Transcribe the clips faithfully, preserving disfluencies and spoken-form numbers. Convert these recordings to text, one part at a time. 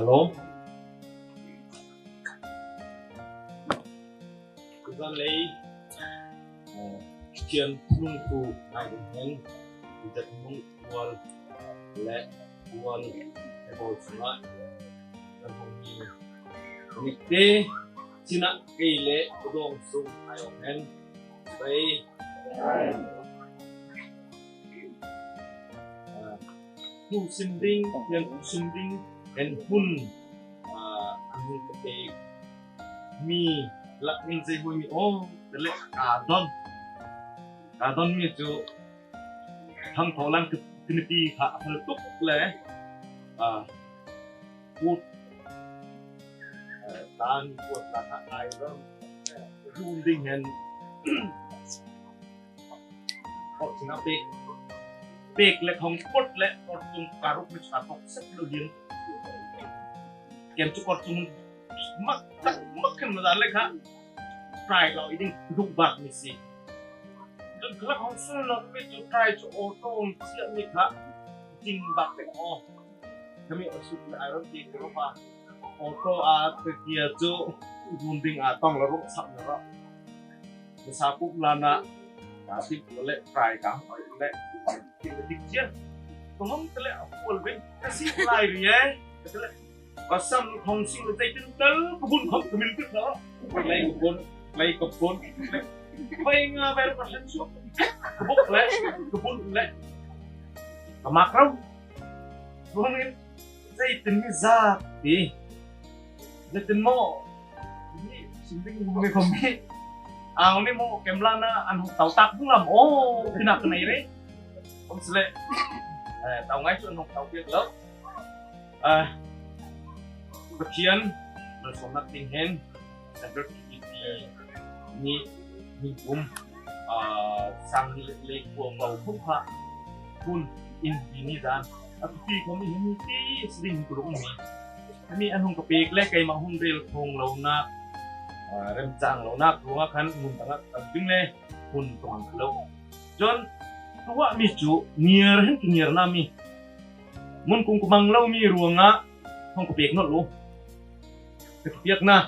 Hello. Zân lei, eh, Kristian lungtu ngai ding hen, zân lungtu leh tual he bâwl chungah kan hawng mi. Nik te sinah kei leh ka dâwngsung ai awng hen. Bei. Ah, thu sim ding, thiam thu sim ding hen hun, ah, an hawng ka pêk mi lak min zei hâwi mi aw, ka leh ka don. Ka don mi chu Thangthawllang Committee kha a fel tuk le, ah, kut, eh, tan kut ta kha ai ram, eh, hun ding hen. Kawr sinah pêk, pêk le thawng kut le kawr chung ka ruk mi sa tok sek lo lian. Kem chu kawr chung mak tak mak khen ma dan le kha. Try lo i ding duk bak mi si. Tun khalak hawng sun lo mi chu try chu auto um chiah mi kha. Ding bak le aw. Kami a suk le ai ram ti ko pa. Auto a te tia chu hun ding a tawng la ruk sap na ra. Ka sa pup la na. Ka sip le try ka hoi le. Ti le dik chian. Ka hawng te le a pual ben. Ka sip lai ri ai. Ka te le. Ka sam khawng sing le zei tin tal ka bun khawng ka min tut na. Lai ka bun. Lai ka bun. Lai. Hoi nga ber ka san suak. Ka buk le. Ka bun le. Ka mak rau. Hawng in. Zei tin mi zâk ti. Zei tin maw. Ni sim ding mi khawm mi. Ang ni maw kem la na an hawng tau tak bung lam. Aw, ti nak nei re. Khawmsele. Eh, tau ngai chu an hawng tau piak lo. Eh, Pathian, malsawmnâk ding hen. Central Committee nih, nih um, ah, sâng nih leh leikua bau khawm kha hun in ti ni dân. A ti khawm mi hin ti si ding ka lung mi. Hemi an hawng ka pêk le keimah hun rêl khawng lonâk, ah, remchâng lonâk ruangah khan mun dangah kan ding le hun ka mang lo. Chun, tuah mi chu ngiar hen ka ngiar na mi. Mun kung ka mang lo mi ruangah hawng ka pêk nawlh lo. Ka piak na.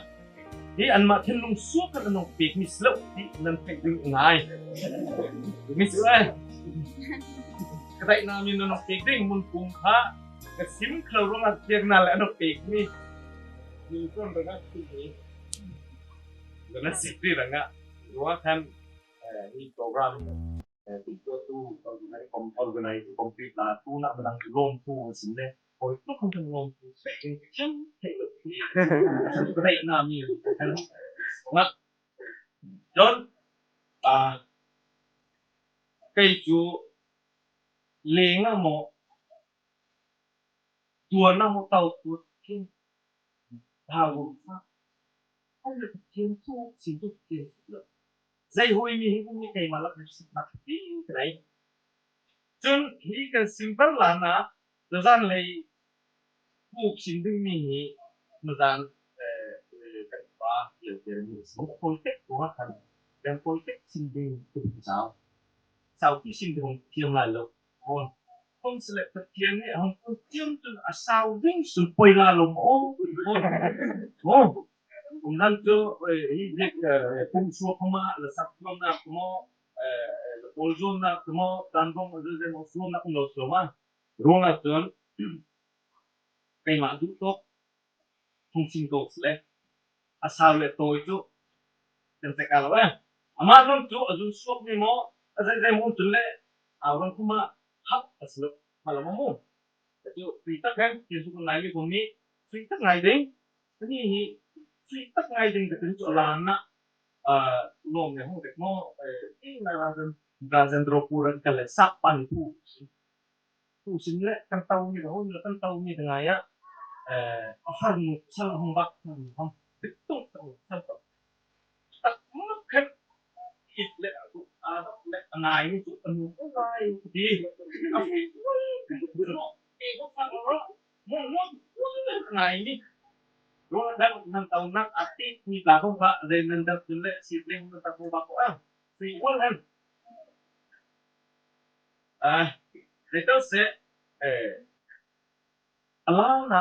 Hi anmah thinlung suak khan an hawng pêk mi si lo ti nan theih ding ngâi. Mi si lo e. Ka theih na mi nan hawng pêk ding mun kung kha. Ka sim kho ruangah piak na le an hawng pêk mi. Min kon rangah ti mi. Nan sip ri rangah. Ruangah khan, eh, hi program. Eh, tu, tu, tu, organize, com-, organize, complete la, tu nak menang lawmthu, sin le. Oi, tu kan kan lawmthu, sin, sin, thei lo. Break na mi, kan, nak. John, ah, kei chu, leng a maw, tuan a maw, tau tu, kin, thau, sa. Kan le kin tu, sin tu, kin, tu. Zei hâwi mi hi um mi keimah lak nih sim tak ti ka nei. Chun hi kan sim ber la na, tuzân lei bûk sim ding mi hi, tuzân, eh, eh, kan pa, leh, leh, mi sim poi tek ko ha kan, kan poi tek sim ding tu sau. Sau ti sim ding thiam lai lo. Kon. Khawmsele Pathian nih a hawng pun thiam chun a sau ding sun poi la lo maw. Aw. Aw. Kum nan chu, eh, hi dik, eh, pum suak khawm ah, la sak zuamnâk khawm ah, eh, la pawl zuamnâk khawm ah, tan bawng, eh, eh, zuamnâk um lo suam ah. Ruangah chun, keimah duh tawk, hawng sim tawk si le, a sau le tawi chu, kan tek a lo e. Amah ram chu a zun suak mi maw, a zeizei maw chun le, au ram khawm ah, hap a si lo, ma lo maw. Chu, tui tak hen, ti su kan ngai mi khawm mi, tui tak ngai ding, kani hi, tui tak ngai ding ka tin chu a la na, ah, lawm le hawng dek maw, eh, ti na Rajen, Rajendra Pur an ka le sak pan tu. Tu sin le, kan tau mi, hâwi le kan tau mi, tangâi ah. Eh, a har nu, sal hawng bak, hawng, hawng, dik tung, tung, sal tung. Tak mak hen, it le, a, a, le, a ngâi mi chu, a nu, a ngâi, ti. A, ti, a, a, a ngâi mi. Ruang dang, nan tau nak, a ti, mi ta hawng ba, le, nan dang, le, si, le, nan ta hawng ba, ko, a. Si, wal, hen. Ah, letter se, eh, a la na,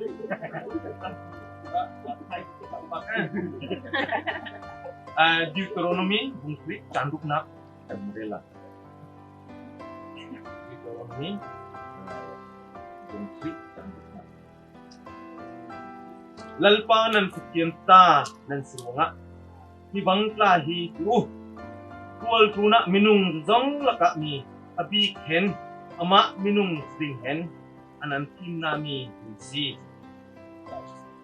Ah, Deuteronomi bung sarih chang ruknâk kan rel lai. Deuteronomi, ah, bung sarih chang ruknâk. Lalpa nan Pathian ta nan si ruangah hih bang tla hi tuh u. Tual tlûnah minung zawzawng lakah mi a bîk hen, amah minung si ding hen a nan thîm na mi hi asi.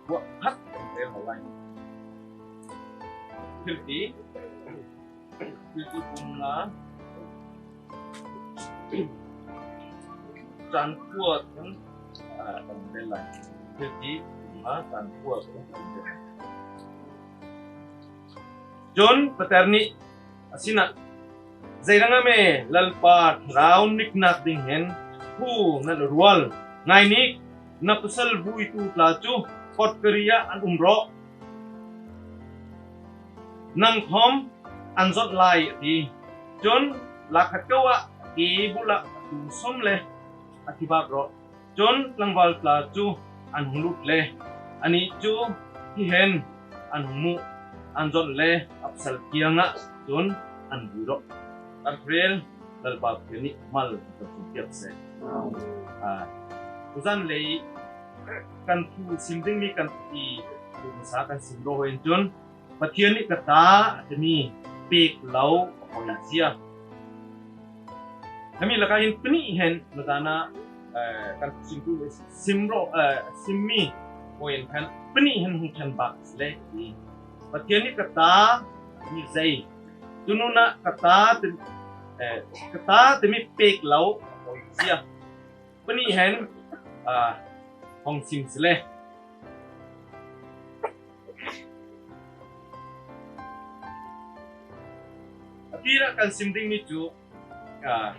Ruah khat kan rel lai. Thilti. Thilti bung nga chang kua kan, ah, kan rel lai. Thilti bung nga chang kua kan rel lai. Chun pater nih a sinah, Zeirangah me Lalpa thlarau niknâk ding hen thu nan rual? Ngâi nik, na pasal vuitu tla chu kawtkhari ah an um rawh. Nang khawm an zawnh lai, a ti. Chun lâk khat ko ah a ke bul ah a tu sawm le a thi bâk rawh. Chun tlangvâl tla chu an hawng lût le, anih chu thi hen an hawng muh, an zawnh le a pasal kiangah chun an vui rawh. Kan rel, Lalpa Pathian nih mal a kan sawm piak seh. Ah, tuzân lei kan thu sim ding mi kan ti, tu masa kan sim rawh hen chun, Pathian nih ka ta a ti mi pêk lo a poi zia. Himi lakah hin panih hen, na dân ah, eh, kan simtu sim rawh, eh, sim mi poi hen khan panih hen hawng ṭhen bâk seh le ti. Pathian nih ka ta a ti mi zei. Tunûnah ka ta ti, eh, ka ta ti mi pêk lo a poi zia. Panih hen, ah, hawng sim sele. A tir ah kan sim ding mi chu, ah,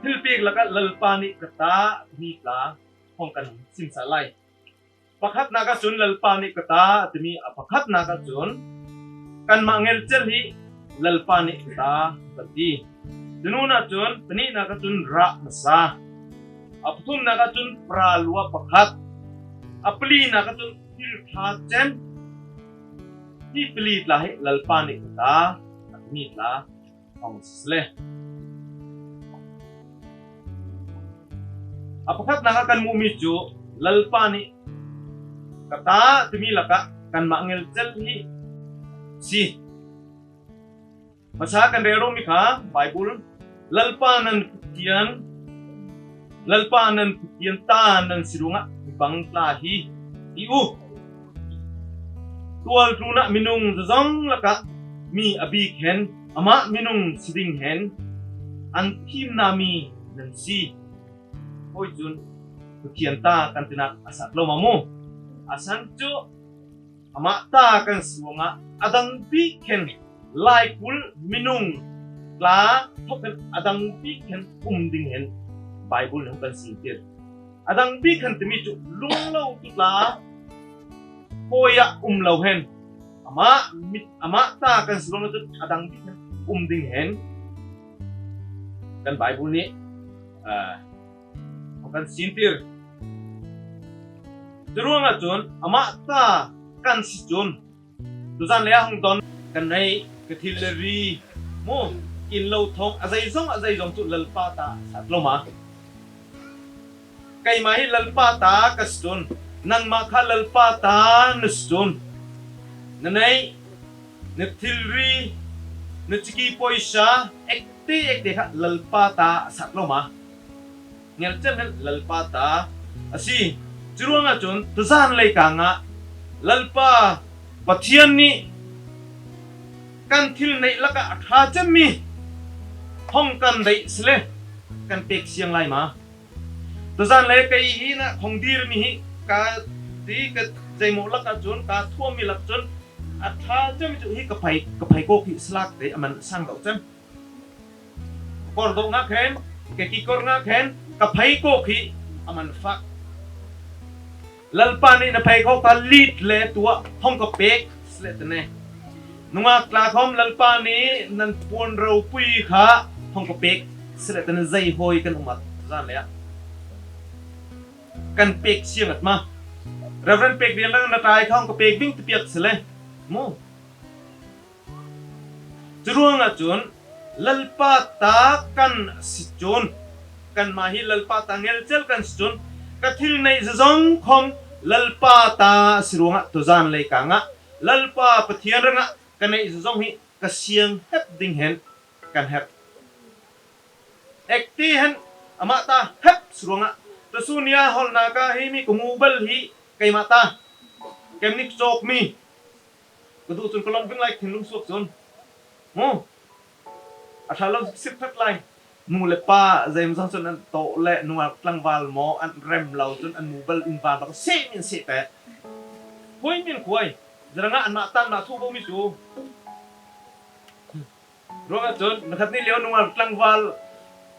thilpêk lakah Lalpa nih ka ta mi tla hawng kan sim sah lai. Pakhatnâk ah chun Lalpa nih ka ta ti mi, a pakhatnâk ah chun kanmah ngelchel hi Lalpa nih ka ta kan ti. Chu nûnah chun panihnâk ah chun rah masa. A pathumnâk ah chun pra luah pakhat. A palinâk ah chun thil ṭha chem. Hi pali tla hi Lalpa nih ka ta a ti mi tla hawng si sele. A pakhatnâk ah kan muh mi chu Lalpa nih ka ta ti mi lakah kanmah ngelchel hi si. Masa kan rêl rawh mi kha Bible, Lalpa nan Pathian, Lalpa nan Pathian ta nan si ruangah hi bang tla hi ti u. Tual tlûnah minung zawzawng lakah mi a bîk hen, amah minung si ding hen, an thîm na mi nan si. Hâwi chun Pathian ta kan tinâk a sat lo ma mu. A san chu amah ta kan si ruangah a dang bîk hen laikulh minung tla thawk hen a dang bîk hen um ding hen Bible nih hawng kan sîntir. A dang bîk hen ti mi chu lunglotu tla hâwi ah um lo hen amah mit, amah ta kan si ruangah chu a dang bîk hen um ding hen kan Bible nih, ah, hawng kan sîntir. Chu ruangah chun amah ta kan si chun tuzân lei ah hawng dawn kan neih, ka thil le ri, mu, kin lo thawng, a zeizawng, a zeizawng chu Lalpa ta sat lo ma. Keimah hi Lalpa ta ka si chun, nangmah kha Lalpa ta na si chun, na neih, na thilri, na chiki pawisa, ektê ektê kha Lalpa ta sat lo ma. Ngelchel hen Lalpa ta asi. Chu ruangah chun tuzân leikâng ah Lalpa Pathian nih kan thil neih lakah a ṭha chem mi hawng kan deih sele kan pêk siang lai ma. Tuzân lei kei hi na hawng dîr mi hi ka ti ka zeimawh lakah chun ka thuam mi lak chun a ṭha chem chu hi ka phei, ka pheikawk hi salâk te a man sâng dauh chem. Kawrdawh ngâk hen, ka kikawr ngâk hen, ka pheikawk hi a man fâk. Lalpa nih na pheikawk kha lît le tuah hawng ka pêk sele tene. Nungâk tla khawm Lalpa nih nan puan ropui kha hawng ka pêk sele tene, zei hâwi kan um ah tuzân lei ah kan pêk siang at ma. Reverend pêk ding lang na tlai kha hawng ka pêk ding ti piak sele. Mu. Chu ruangah chun Lalpa ta kan si chun, kanmah hi Lalpa ta ngelchel kan si chun, ka thil neih zawzawng khawm Lalpa ta asi ruangah tuzân leikâng ah Lalpa Pathian rangah ka neih zawzawng hi ka siang hep ding hen kan herh. Ektê hen amah ta hep si ruangah, tusûn ni ah hawlhnâk ah hi mi ka mobile hi keimah ta, keimah nih ka châwk mi. Ka duh chun ka lawmh ving lai, thinlung suak chun. Mu. A ṭha lo sip ṭhat lai. Nu le pa zeimawzawng chun an tawh le, nungâk tlangvâl maw, an rem lo chun an mobile in vân bak seh min seh teh. Hâwi min khuai. Zei rangah anmah ta anmah thu bo mi chu. Ruangah chun, nikhat ni liau nungâk tlangvâl,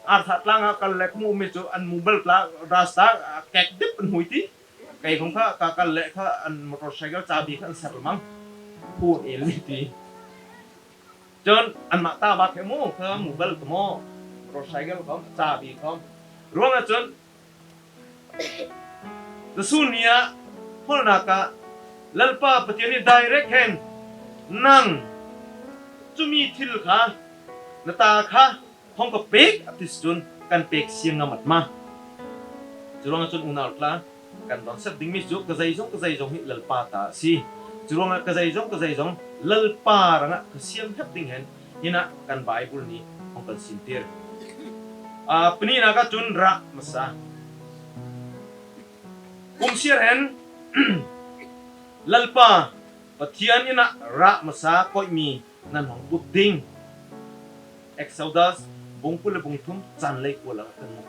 Arthah tlâng ah kal le ka muh mi chu an mobile tla, rasta, kek dip an hâwi ti. Kei khawm kha, ka kal le kha an motorcycle chabi kha an ser mang. Phun el mi ti. Chun, anmah ta bâk he mu, kha mobile kha maw, motorcycle khawm, chabi khawm. Ruangah chun, tusûn ni ah, hawlhnâk ah, Lalpa Pathian nih direct hen, nang, chu mi thil kha, na ta kha, hawng ka pêk, a ti si chun, kan pêk siang ngam at ma. Churuangah chun unau tla, kan dawn sep ding mi chu, ka zeizawng, ka zeizawng hi Lalpa ta asi. Churuangah ka zeizawng, ka zeizawng, Lalpa rangah ka siang hep ding hen, hinah kan Bible nih hawng kan sîntir. A, panihnâk ah chun rah masa. Kum siar hen, Lalpa Pathian in ah rah masa koih mi nan hawng put ding. Exodus bung kul le bung thum, chân leikua lakah kan muh.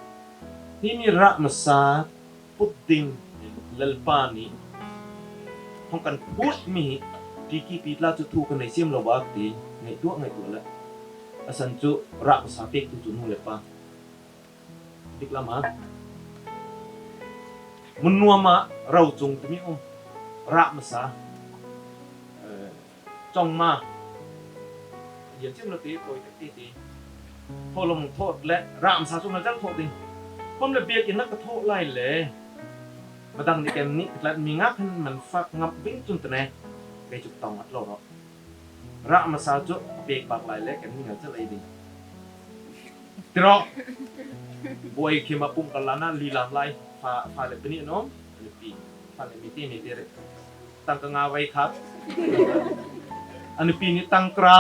Hi mi rah masa put ding. Lalpa nih hawng kan phut mi hi T K P tla chu thu kan nei siam lo bâk ti ngaihtuah ngaihtuah le. A san chu rah masa pêktu chu nu le pa. Dik lam ah mun nuam ah ro chung timi um. Rah masa, eh, chawngma. Yan chim lo ti, tawi tak ti ti. Thawhlawm thawt le rah masa chung le chal thawt ti. Khawm le biakin ah ka thawh lai le. Madang nih kem nih ka tlat mi ngâk hen man fak ngap ving chun tene. Kei chu tawng at lo rawh. Rah masa chu pêk bâk lai le kem nih ngal chal ei ding. Ti rawh. Buai khim a pum ka lan ah li lam lai. Fa, fa le pini no. Ani pi. Fa le mi ti mi ti re. Tangka nga veikhat. Ani pi nih tangka.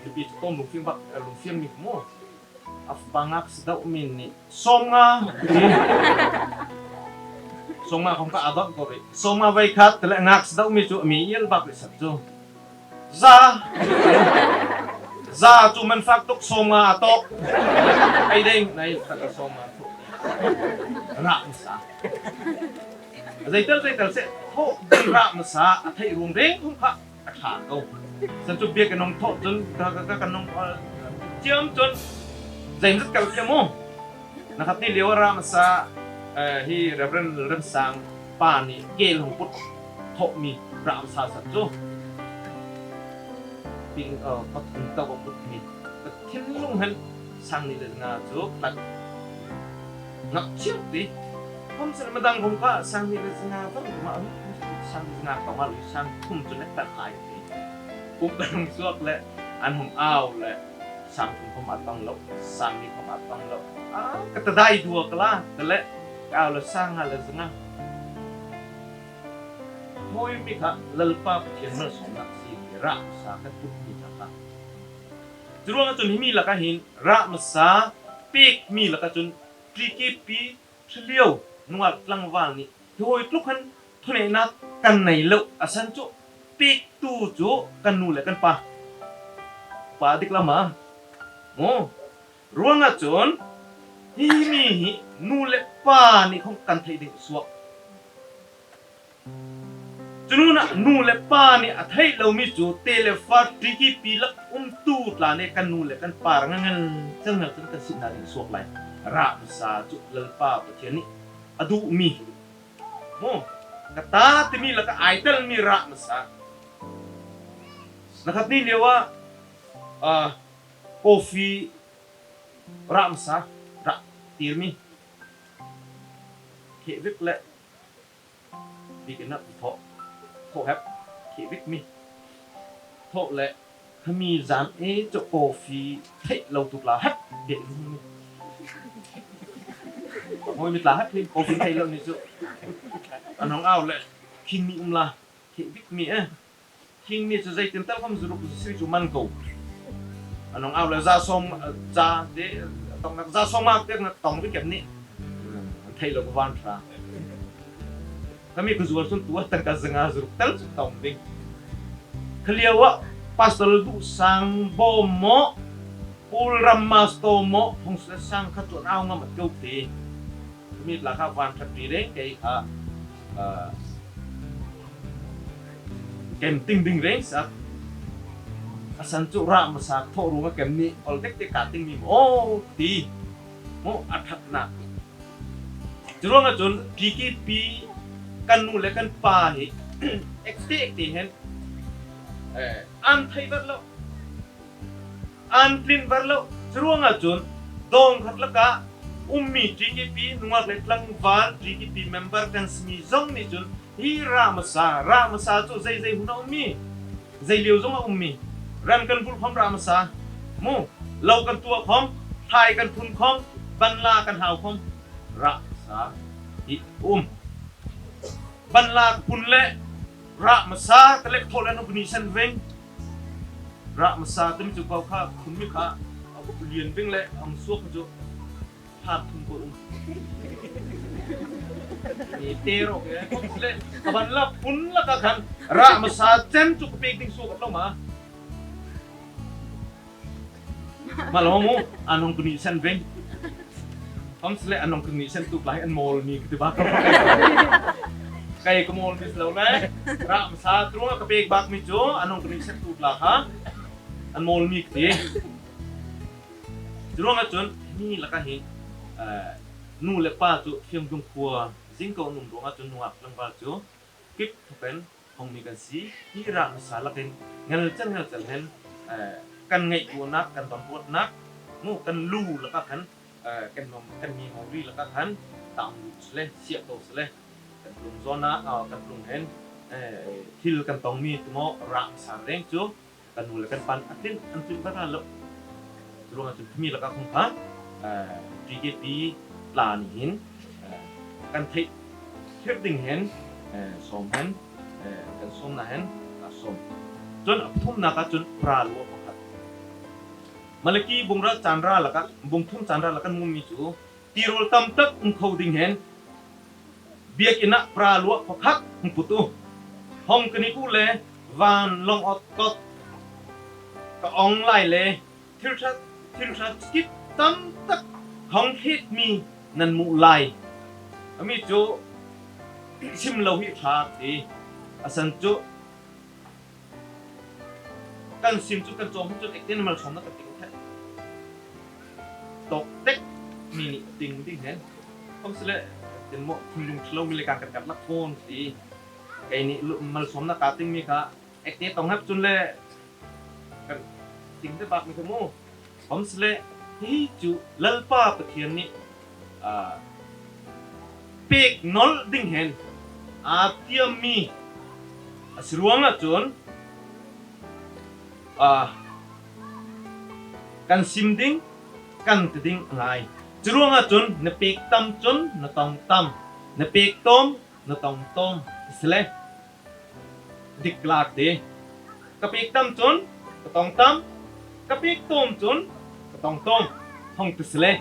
Ani pi chu tawm lungfiang bâk, lungfiang mi maw. A fapa ngâk si dauh mi nih sâwmnga. Sâwmnga khawm kha a dawt ko rih. Sâwmnga veikhat ti le ngâk si dauh mi chu a mi ial bâk rih sak chu. Za. Za chu man fak tuk sâwmnga a tawk. Ei ding, nai tak a sâwmnga tuk. Rah masa. Zeital zeital seh, thawh ding rah masa a theih ruang ding khawm kha a ṭha ko. San chu biak kan hawng thawh chun, ka, ka, ka, kan hawng, eh, chiam chun, zeimawzat kal thiam maw. Nakhat ni liau rah masa, eh, hi Reverend Lalremsang pa nih kêl hawng put thawh mi rah masa san chu. Ping, eh, pathum tawh a put mi. Ka thinlung hen sang nih le zanga chu tlat. Ngap chiat ti. Khawmsele madang khawm kha sang nih le zanga vang ma, sang nih zanga ka ma lui sang thum chu nek tlat lai ti. Kum ka hawng suak le an hawng au le sang thum khawm a tang lo, sang nih khawm a tang lo. A, ka ta dai duak la, ti le ka au le sang nga le zanga. Hâwi mi kha Lalpa Pathian malsâwmnâk si rah masa kan put mi kha kha. Churuangah chun himi lakah hin rah masa pêk mi lakah chun T K P Thiliau nungâk tlangvâl nih hi hâwi tluk hen thuneihnâk kan nei lo a san chu pêktu chu kan nu le kan pa. Pa dik lam ah. Maw. Ruangah chun himi hi nu le pa nih khawm kan theih ding suak. Chu nûnah nu le pa nih a theih lo mi chu tê le fa T K P lak umtu tla nih kan nu le kan pa rang a ngel chel ngel chun kan sinâk ding suak lai. Rah masa chu Lalpa Pathian nih a duh mi. Maw, ka ta timi lakah âi tel mi rah masa. Nakhat ni liauah, ah, coffee rah masa, rah tîr mi. Kheh vik le. Biakin ah thawh, thawh hep, kheh vik mi. Thawh le, khami zân ei chu coffee theih lo tu tla hep, biakin mi. Hâwi mi tla hep hi, coffee theih lo ni chu. An hawng au le, khing mi um la, kheh vik mi e. Khing mi chu zeitin tal khawm zuruk siri chu man ko. An hawng au le za sawm, za te, tawng nak za sawm ngâk te nak tawng vik em ni. An theih lo ka vân ṭha. Khami ka zuar chun tuah tangka zanga zuruk tal chu tawng ding. Kha liauah Pastor Duhsang Bawm maw, Pu Ram Master maw, hawng sawr sâng kha chu an au ngam at ko ti. Mi tla kha vân ṭhat ri rêng kei kha, ah, kem ting ding rêng sak. A san chu rah masa thawh ruangah kem nih ol dek dek ka ting mi maw ti. Maw a ṭhatnâk. Churuangah chun T K P kan nu le kan pa hi ekte ekte hen, eh, an theih vat lo. An tlinh var lo. Churuangah chun dâwng khat lakah um mi T K P nungâk le tlangvâl T K P member kan si mi zawng nih chun hi rah masa, rah masa chu zeizei hun a um mi, zei liau zawng a um mi. Ran kan vulh khawm rah masa. Mu, lo kan tuah khawm, thlai kan phun khawm, banla kan hâu khawm rah masa hi um. Banla phun le rah masa, ka lek thawh le an hawng ka nihsan veng. Rah masa timi chu ko kha, phun mi kha, a ko lian veng le, a hawng suak chu, thar thum ko um. Ni te rawh ke, le, ka banla phun lakah khan, rah masa chen chu ka pêk ding suak lo ma. Malawm u, an hawng ka nihsan veng. Khawmsele an nung kan nih sem tu tla hi an mawl mi ka ti bâk. Kei ka mawl mi si lo le. Rah masa, churuangah ka pêk bâk mi chu an nung kan nih sem tu tla kha an mawl mi ka ti. Churuangah chun mi lakah hin, eh, nu leh pa chu fiangdung khua zing ko an um ruangah chun nungâk tlangvâl chu kip thawk hen hawng mi kan si. Hi rah masa lakin ngelchel ngelchel hen, eh, kan ngaihtuahnâk, kan donruatnâk, mu kan lu lakah khan, eh, kan mâm, kan mi mâwri lakah khan tâng lut sele, siah to sele. Kan tlung zawnah, ah, kan tlung hen, eh, thil kan tawng mi tu maw rah masa rêng chu kan nu leh kan pa'n a tlinh an tlinh bâk lo. Churuangah chun khami lakah khawm kha, eh, T K P tla nih hin, eh, kan theih thlir ding hen, eh, sâwm hen, eh, kan sâwmnâk hen, a sâwm. Chun a pathumnâk ah chun pra luah pakhat. Malaki bung ruk chân ruk lakah, bung thum chân ruk lakah kan ngûn mi chu tirawl tam tak um kho ding hen biakin ah pra luah pakhat hawng put u. Hawng ka nik u le vân lawng awt kawt ka awng lai le thil ṭha, thil ṭha kip tam tak hawng hriet mi nan muh lai. Ami chu sim lo hi ṭha ti. A san chu kan sim chu kan châwm hun chun ektê na malsâwmnâk ka ting thei. Tawk tek mi nih ting ding hen. Khawmsele, tin maw, thinlung ṭhalo mi le kan kan kat lak fâwn ti. Kei nih lu-, malsâwmnâk ka ting mi kha ektê tawng hep chun le kan ting te bâk mi kha mu. Khawmsele, hi chu Lalpa Pathian nih, ah, pêk nawlh ding hen a tiam mi asi ruangah chun, ah, kan sim ding, kan ti ding a ngâi. Churuangah chun na pêk tam chun na tawng tam, na pêk tâwm na tawng tâwm ti sele dik lâk ti. Ka pêk tam chun ka tawng tam, ka pêk tâwm chun ka tawng tâwm hawng ti sele.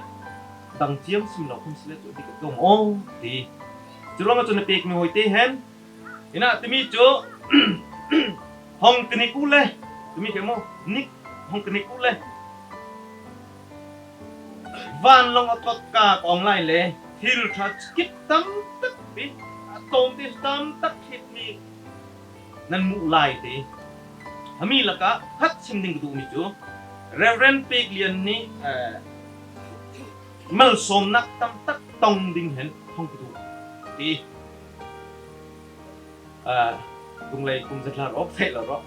Dang chiam sim lo khawmsele chu dik a tâwm aw ti. Churuangah chun na pêk mi hâwi tê hen. Inah timi chu hawng ka nik u le, timi kei maw, nik, hawng ka nik u le vân lawng awt kawt ka awng lai le thil ṭha kip tam tak ti, a tâwm ti tam tak hriet mi nan muh lai ti. Ami lakah khat sim ding ka duh mi chu Reverend Pek Lian nih, eh, malsâwmnâk tam tak tawng ding hen hawng ka duh ti. Ah, Dunglei kum zâ tla rawh, theih lo rawh.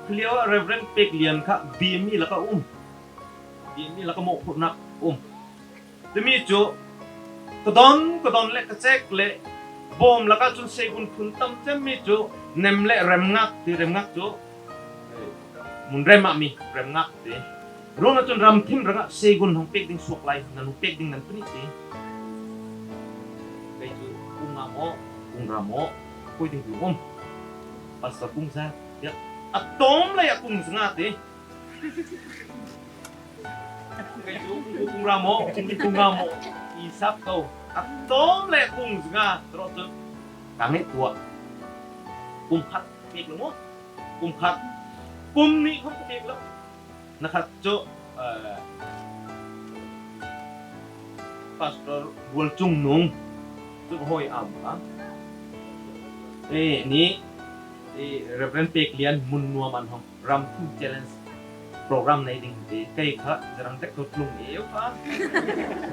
Kha liauah Reverend Pek Lian kha B M E lakah um. B M E lakah mawhphurhnâk um. Timi chu ka dawn, ka dawn le ka chêk le bâwm lakah chun seigun phun tam chem mi chu nem le remngâk ti, remngâk chu mun rem ah mi remngâk ti. Ruangah chun ramthim rangah seigun hawng pêk ding suak lai, nan hawng pêk ding nan puni ti. Kei chu kung nga maw, kung ra maw, koi ding ti um. Pastor kung zâ, ya, a tâwm lei ah kung zâ nga ti. Kei chu kung, kung ra maw, kung li kung nga maw, i sap ko. A tâwm lei kung zâ nga, tro chun ka ngaihtuah. Kum khat pêk lo maw. Kum khat. Kum nih hawng ka pêk lo. Na khat chu, eh, Pastor Bual Chung Nung chu hâwi am a. Eh, ni, eh, Reverend Pek Lian mun nuam an hawng Ramthim Challenge program nei ding ti. Kei kha zarang dek ka tlung eu kha.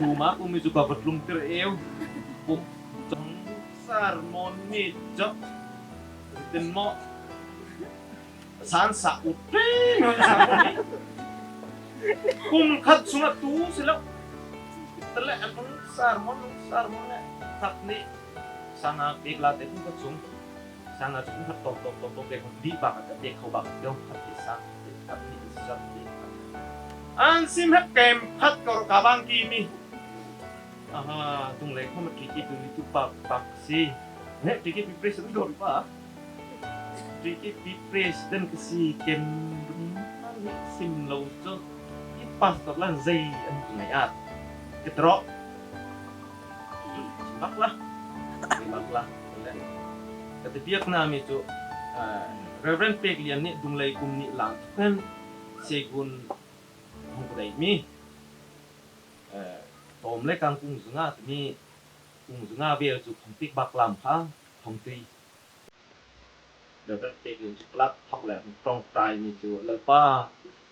Duma kum mi chu ka va tlung tir eu. Kum chang sermon ni chu. Tin maw. San sa ut ṭi ngun sa ni. Kum khat sungah tu si lo. Tale an hawng sermon, sermon le khat nih. Sanga pêk la te kum khat sung. Sanga kum khat tawm, tawm, tawm, tawm pêk. Dih bâk a pêk, kho bâk a pêk. Khat nih, sa, khat nih, sa, khat nih. An sim hep kêm khat kawr ka bang ki mi. Aha, Dunglei khawm a T K P tu bâk, bâk si. He, T K P president dawr pa. T K P president ka si kem rung ni sim lo chu. I pastor lan zei an tu ngai at. Ka tro. Bâk la. Bâk la. Ka ti biak na mi chu, ah, Reverend Pek Lian nih Dunglei kum nih lang kan seigun hawng ka dei mi. Eh, Thawm le kang kung zanga timi, kung zanga vel chu thawng tik bak lam kha, thawng tui. Dah dah tik chu plak thawk le, thawng tai mi chu Lalpa.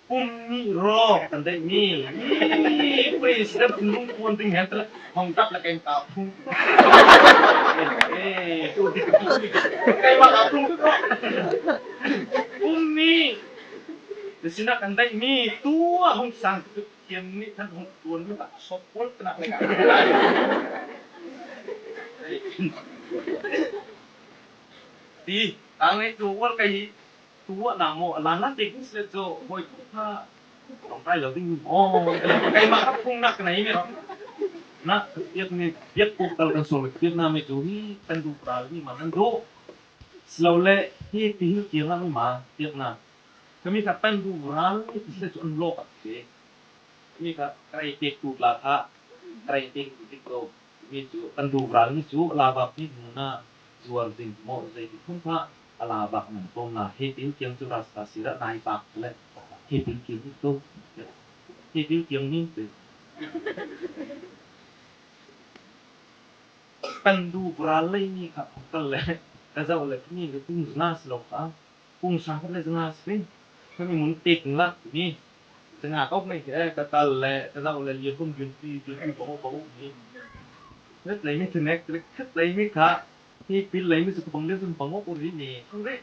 Kum nih rawh kan deih mi. Ih, president in lungkuan ding hen tla, thawng tak le keng kau. Eh, tu dik tu dik. Kei ma kau tu. Kum nih. Dah sinah kan deih mi. Tu a hawng sang. Thiam nih than hawng tuan mi tak sawp kual tla le kau. Ti, tang ei tu wal kai hi. Tuah na maw, a lan lan tik ni sle chu, hoi kha. Tawng kai lo ding. Oh, kei ma kha phung nak na i mi rawh. Na, piak ni, piak kuk tal kan sual, piak na mi chu hi, kan du pral ni ma nan du. Slo le, hi ti hil kiang ang ma, piak na. Kami kha kan du pral ni sle chu an lo ka ti. Mi kha, ka rei pek tu tla kha, ka rei pek tu tik lo. Mi chu, kan du ral mi chu, a la bak mi nuna, zuar zing maw zei ti khum kha, a la bak nan tawm na, he til kiang chu rasta sira nai bak le, he til kiang mi tu, he til kiang mi tu. Kan du ral lei mi kha, kal le, ka zau le, mi le, tung zna slo kha. Kung sang khat le zanga sing. Kami mun tik lak mi. Zanga kawk nei, eh, ka kal le, ka zau le, lian kum yun pi, yun pi, bang, bang, mi. Khat lei mi tu nek, khat lei mi kha. Hi pil lei mi chu bang le zun bang uri mi. Kong le,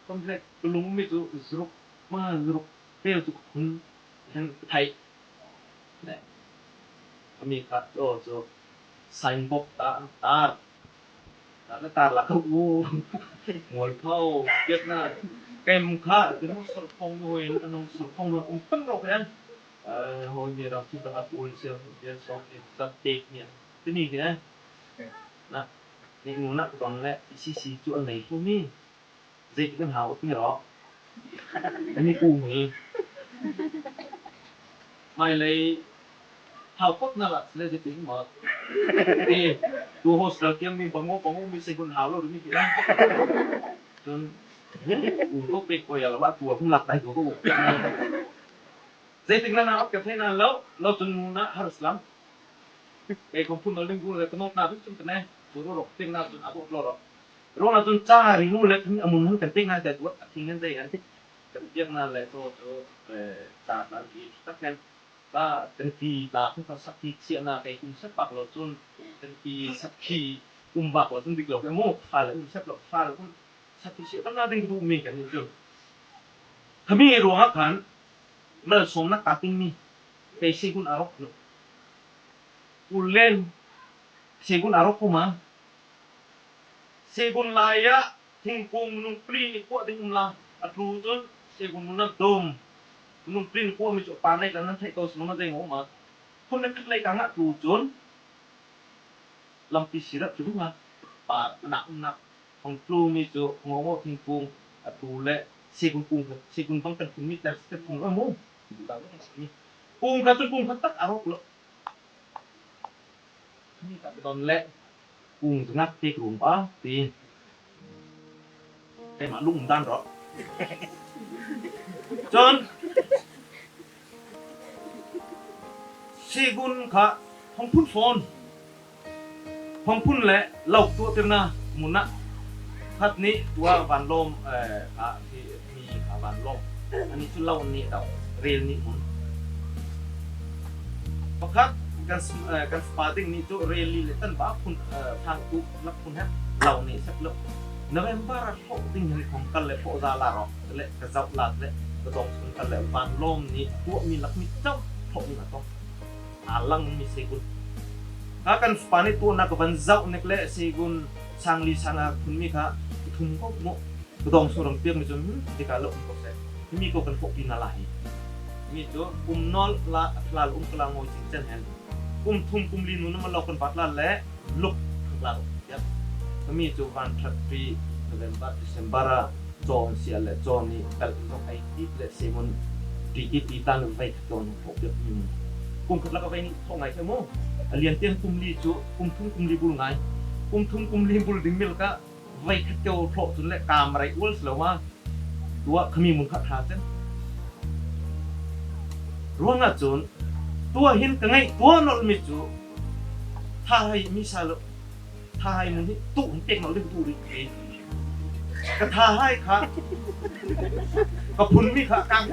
kong le, ka lung mi chu zruk, ma zruk, pel chu khun, hen thai. Nè. Kami kha, chu, chu. Sain bok ta, tar. Tar, tar la ka u. Mual phau, kiat na. Kem kha, ti nung sor phong nu hoi, nung sor phong nu um pang rok ya. Eh, hoi mi ram ti ta ul sia, ya song ni sa tek ni. Ti ni ki na. Na, ni nu na kong le, isi si chu an nei fu mi. Zei ti kan hau ti rawh. An ni ku mi. Mai lei hau kot na la le zei ti ma. Ti tu hostel kiang mi bango bango mi sei kun hau lo mi ki. Chun ku ko pe ko ya la ba tu hum lak dai ko ko. Zei ti na na ka thei na lo lo chun na har slam. Kei khawm phun lo ling gu le ka nawt na bik chun ka ne. Chu ro ro, ting na chun a bawk lo ro. Ro na chun cha ri nu le thing a mun hun kan ting na ka duat a thing ngen zei an. Kan piak na le chu chu, eh, ta na ki tak ngen. Ta kan pi ta khun ka sak ki sia na kei kum sak bak lo chun. Kan pi sak ki kum bak lo chun dik lo ke mu. Fa le kum sak lo fa le kum. Sakhi si kan na ding du mi kan ni chu. Khami ruangah khan malsawmna ka ting mi. Kei Segun a rawk lo. Ulen Segun a rawk kuma. Segun lai ah thingkung nung pli ni kuah ding um la. A tlu chun Segun mun a dum. Nung pli ni kuah mi chu pa nei kan nan thei to sung na ding um a. Khun le khat lei ka ngah tlu chun. Lampi sirah chu ding a. Pa nak nak. Hawng tlu mi chu ngawngawh thingkung a tlu le Segun kung kha, Segun bang kan phun mi tlar sitep phun lo mu. Kung kha chu kung kha tak a rawk lo. Mi tak don le kung zngak tik rum a ti. Keimah lung dan rawh. Chun Segun kha hawng phun fawn. Hawng phun le lo tuah tir na mun ah. Khat nih tuah vanlawm, eh, kha hi mi kha vanlawm. Ani chu lo nih dau rel nih mun. Pakhat kan s-, eh, kan spa ding nih chu rel li le tan ba phun, eh, thang tu lak phun he lo nih sep lo. November a thlawh ding hen khawm kal le thlawh za la rawh le ka zauh la le ka dawng sun kal le vanlawm nih tuah mi lak mi chauh thlawh mi na tawng. A lang mi Segun. Kha kan spa nih tuah na ka van zauh nek le Segun sang li sang a phun mi kha thum ko mu. Ka dawng sun rang piak mi chun, hmm, ti ka lo ko se. Mi ko kan pawh pi na la hi. Mi chu kum nawl la a thla lo um ka la ngoi ching chen hen. Kum thum kum li nun ma lo kan bat la le. Luk thak la ro. Ya. Kami chu van that pi November, December a chawn sia le chawn ni kal zong ai ti le Segun ti ki ti tan vai ka chawn ho pek mi. Kum khat la ka vai ni thong ngai ke mo. A lian tiang kum li chu kum thum kum li bul ngai. Kum thum kum li bul ding mil ka vai khat keu thlawh chun le kam rai ual silo ma. Tuah khami mun khat ha chen. Ruangah chun Tuah hin ka ngaihtuah nawlh mi chu, tha hai mi sa lo, tha hai mun hi tuh hin pêk nawlh ding tuh rih ti. Ka tha hai kha, ka phun mi kha kang.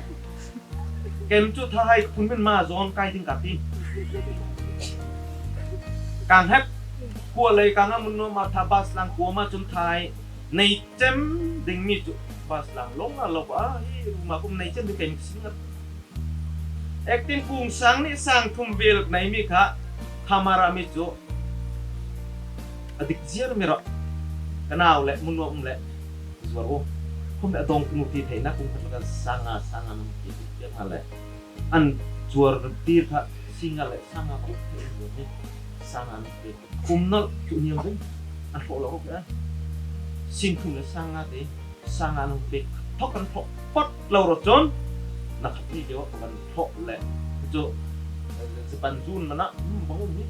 Kem chu tha hai ka phun min ma zawn kai ding ka ti. Kang hep, khualei kang a mun nuam ah tha bus lang kuamah chun tha hai nei chem ding mi chu bus lang lawng a lo ah hi, ruma kum nei chem ding kem ka si ngat. Acting kung sang nih sang thum vêl nei mi kha, khamara mi chu a dik ziar mi rawh. Ka nau le mun nuam um le zuar u. Khawm le a dawng kunu ti theihna kung khat lakah sanga, sanga nung ti ti tiang a le. An zuar tir kha singa le sanga kha thei zuar ni. Sanga nung ti. Kum nal chu niam ding. An hlawh lo ka. Sing thum le sanga ti. Sanga nung pêk thawk kan hlawh phawt lo rawh chun, na khat ni deuh kan hlawh le chu, eh, Japan zun mana, hmm, bang um hi.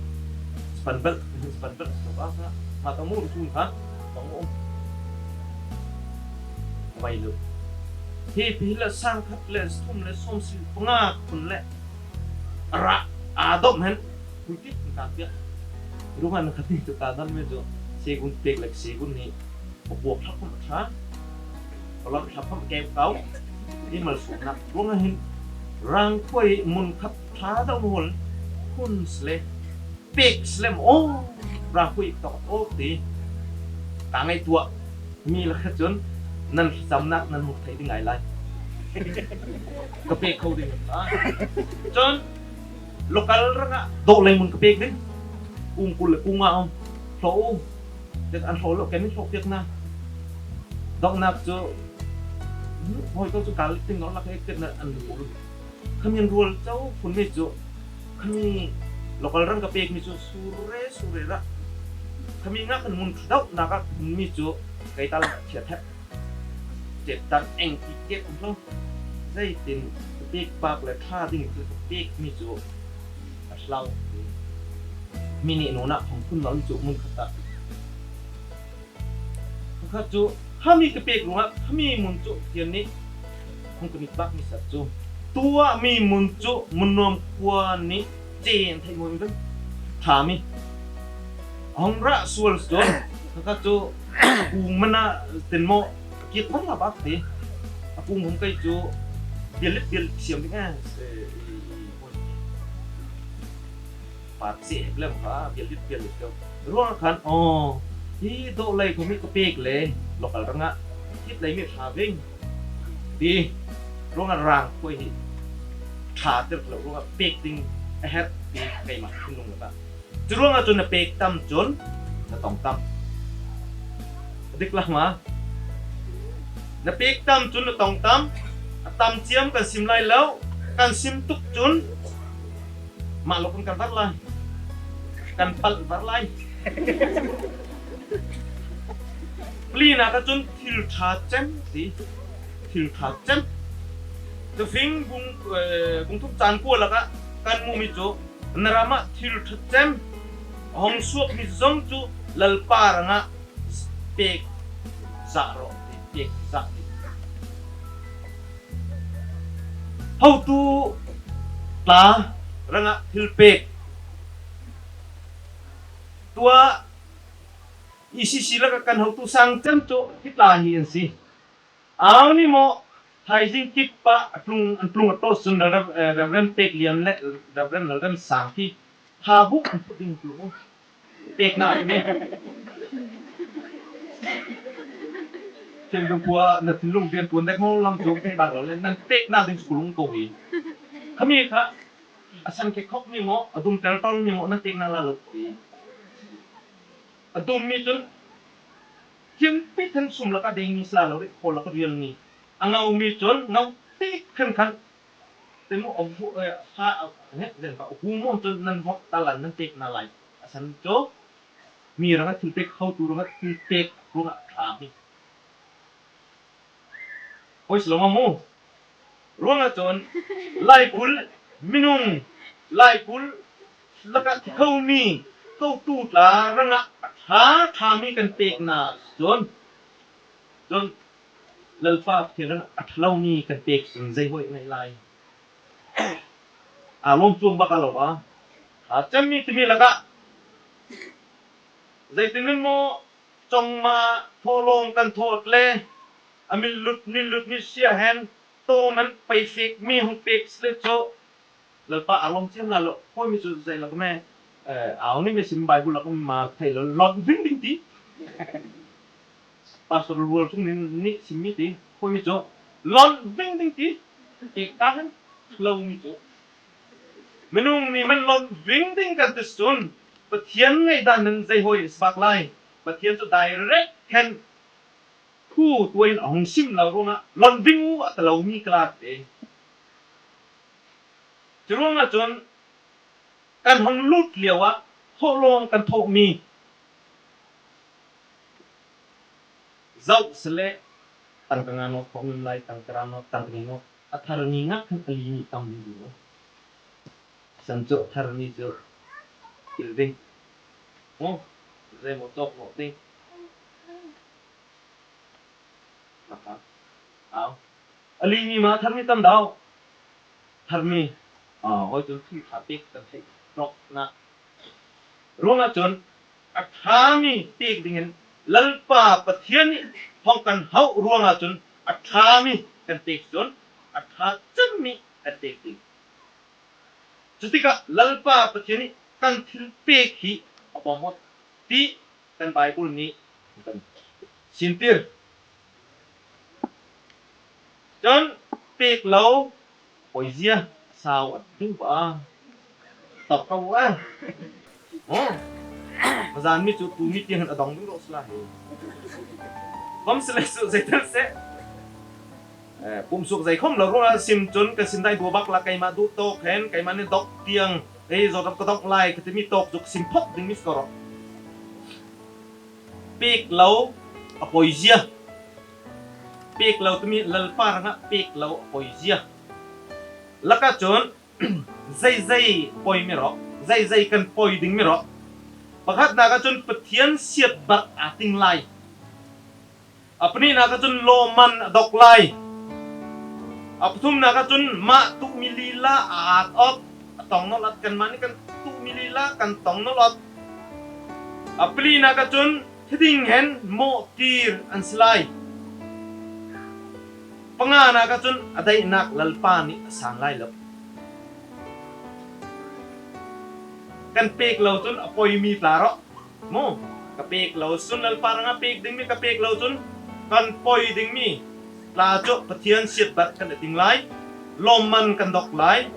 Japan bel, Japan bel, so ba sa, ma ta mu zun kha, bang um. Mai lo. Hi pi la sang khat le, thum le, sawm si, panga kun le. Ra, a dawm hen. Kun ti, ka pia. Ruang an khat ni chu ka dan me chu. Segun pêk le, segun ni. Ka puak thlap khawm a ṭha, ka lawmh thlap khawm a keu kau. Hi malsawmnâk ruangah hin rangkhuai mun khat ṭha deuh maw hun sle, pêk sle maw, rangkhuai tawk aw ti. Ka ngaihtuah mi lakah chun nan thlachamnâk nan hawng theih ding ngâi lai. Ka pêk kho ding a. Chun local rangah dawh lei mun ka pêk ding. Kung kul le kung nga um. Hlawh u. Tek an hlawh lo, ken min hlawh piak na. Dawhnâk chu, hmm, hâwi ko chu kal ting lo lak he ket na an rual. Khami an rual chau phun mi chu. Khami local rang ka pêk mi chu sure, sure ra. Khami ngâ kan mun ṭha deuhnâk ah phun mi chu kei tal thiat he. Tet tan eng ti ket an lo. Zeitin ka pêk bâk le ṭha ding chu ka pêk mi chu a hlau. Mi nih nûnah hawng phun lo mi chu mun khat ah. Kha chu, khami ka pêk ruangah, khami mun chu, hian nih, hawng ka mit bâk mi sat chu. Tuah mi mun chu, mun nuam khua nih, chen theih maw in ṭha mi. Hawng rah sual chu, kha chu, kung mana, tin maw, kiak bang la bâk ti. A kung hawng kei chu, bial lit bial siam ding e. Pât si hep lem kha, bial lit, bial lit ko. Ruang khan, aw, hi dawh lei ko mi ka pêk le, local rangah, hit lei mi ṭha ving. Ti, ruangah rangkhuai hi, ṭha tir lo, ruangah pêk ding, a herh ti, keimah thinlung lakah. Chu ruangah chun na pêk tam chun, na tawng tam. A dik lam a. Na pêk tam chun, na tawng tam. A tam chiam kan sim lai lo, kan sim tuk chun, mah lo kan kal var lai. Kan palh var lai. Plinâk ah chun thil ṭha chem ti. Thil ṭha chem. Tufing bung, eh, bung thum chân kua lakah kan muh mi chu. Na ram ah thil ṭha chem. Hawng suak mi zawng chu Lalpa rangah pêk zah rawh ti, pêk zah ti. Hotu tla rangah thil pêk. Tuah E C C lakah kan hotu sâng chem chu hi tla hi an si. Âu ni maw, thaizing kip ah a tlung, an tlung a tawh chun Rev-, eh, Reverend Pek Lian le Reverend Lalrem Sang khi tha buh an phut ding tlung. Pêknâk mi. Thinlung khua, na thinlung rianṭuan dek maw lam chu, pêk bâk lo le, nan pêknâk ding chu ka lung ko hi. Khami kha, a san khe khawk mi maw, a dum tel tawng mi maw, nan pêknâk la lo ko hi. A dum mi chun, thiam pit hen sum lakah deng mi sila lo rih, khawl lakah rial mi. A ngau mi chun, ngau tik hen khan, Temu a hu, eh, ha, a, he, zen ka hu mawm chu nan hawt ta lan nan pêk na lai. A san chu, mi rangah thil pêk, hotu rangah thil pêk, ruangah ṭha mi. Hâwi si lo ma mu. Ruangah chun, laikulh, minung, laikulh, lakah thi kho mi, ko tu tla rangah a ṭha, ṭha mi kan pêk na chun, chun, Lalpa Pathian rangah a ṭha lo mi kan pêk chun zei hâwi ngâi lai. a lâwm chuang bâk a lo a. A chem mi ti mi lakah. Zeitin in maw chawngma thawhlâwng kan thawh le, a min lut, min lut mi sia hen, tâwm hen pei fêk mi hawng pêk sele chu, Lalpa a lâwm chiam na lo, hâwi mi chu zei lak me, eh, au ni me sim Bible lak ma thei lo, lâwm ving ving ti. Pastor Rual chung nih sim mi ti, hâwi mi chu, lâwm ving ving ti, ti ka hen, lo mi chu. Minung nih man lâwm ving ving kan ti sun, Pathian ngaihdân nan zei hâwi a si bâk lai, Pathian chu direct hen, Thu tuah in a hawng sim lo ruangah lâwm ving u a ti lo mi ka lâk te. Churuangah chun kan hawng lût liauah thawhlâwng kan thawh mi zoh sele tangka nga nawt, thawh mi lai tangka ra nawt, tangka ni nawt, a thar ni ngah khan a li ni tam ding ding. San chu thar ni chu kil ding. Maw, zei maw tawk maw ding. Au. A li mi ma thar mi tam dau. Thar mi. A, hâwi chun thil ṭha pêk kan theih rawk na. Ruangah chun a ṭha mi pêk ding hen Lalpa Pathian nih hawng kan hauh ruangah chun a ṭha mi kan pêk chun a ṭha chem mi kan pêk ding. Chu tikah Lalpa Pathian nih kan thil pêk hi a bawmawt ti kan Bible nih kan sintir. Chun pêk lo, pawizia, sau a ding pa. Tawk ko a. Oh. Mazân mi chu tu mi tiang hen a dawng ding rawh sela hi. Khawmsele chu zeitel seh. Eh, pumh suak zei khawm lo ruangah sim chun ka sim dâi duh bâk la keimah duh tâwk hen, keimah nih dawk tiang, ei, zawt ram ka dawk lai, ka ti mi tâwk chu ka sim phawt ding mi si ko rawh. Pêk lo a pawizia. Pêk lo ti mi Lalpa rangah pêk lo a pawizia. Lakah chun, zeizei pawi mi rawh, zeizei kan pawi ding mi rawh. Pakhatnâk ah chun Pathian siatbarh a ting lai. A panihnâk ah chun lâwmman a dawk lai. A pathumnâk ah chun mah tuh mi lila a ât awt. A tawng nawlh awt, kanmah nih kan tuh mi lila kan tawng nawlh awt. A palinâk ah chun thiding hen mawhtîr an si lai. Panganâk ah chun a deihnâk Lalpa nih a sâng lai lo. Kan pêk lo chun a pawi mi tla rawh. Maw, ka pêk lo chun Lalpa rangah pêk ding mi ka pêk lo chun kan pawi ding mi tla chu Pathian siatbarh kan a ting lai, lâwmman kan dawk lai,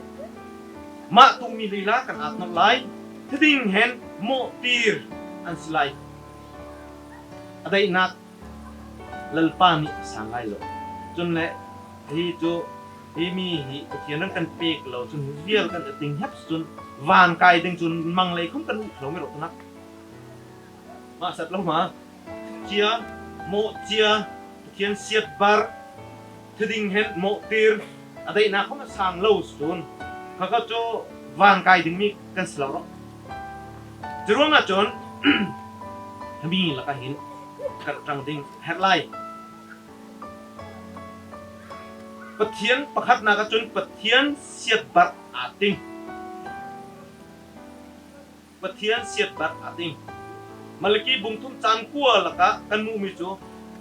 mah tuh mi lila kan ât nawlh lai, thiding hen mawhtîr an si lai. A deihnâk Lalpa nih a sâng lai lo. Chun le, hi chu, hi mi hi Pathian rang kan pêk lo chun, vial kan a ting hep chun, vân kâi ding chun, mang lei khawm kan uh lo mi rawh tla. Mah sat lo ma. Chia, mawh chia, Pathian siatbarh, thiding hen mawhtîr, a deihnâk khawm a sâng lo chun, kha kha chu vân kâi ding mi kan si lo rawh. Churuangah chun, mi lakah hin, kan ṭang ding herh lai. Pathian pakhatnâk ah chun Pathian siatbarh a ting. Pathian siatbarh a ting. Malaki bung thum chang kua lakah kan muh mi chu,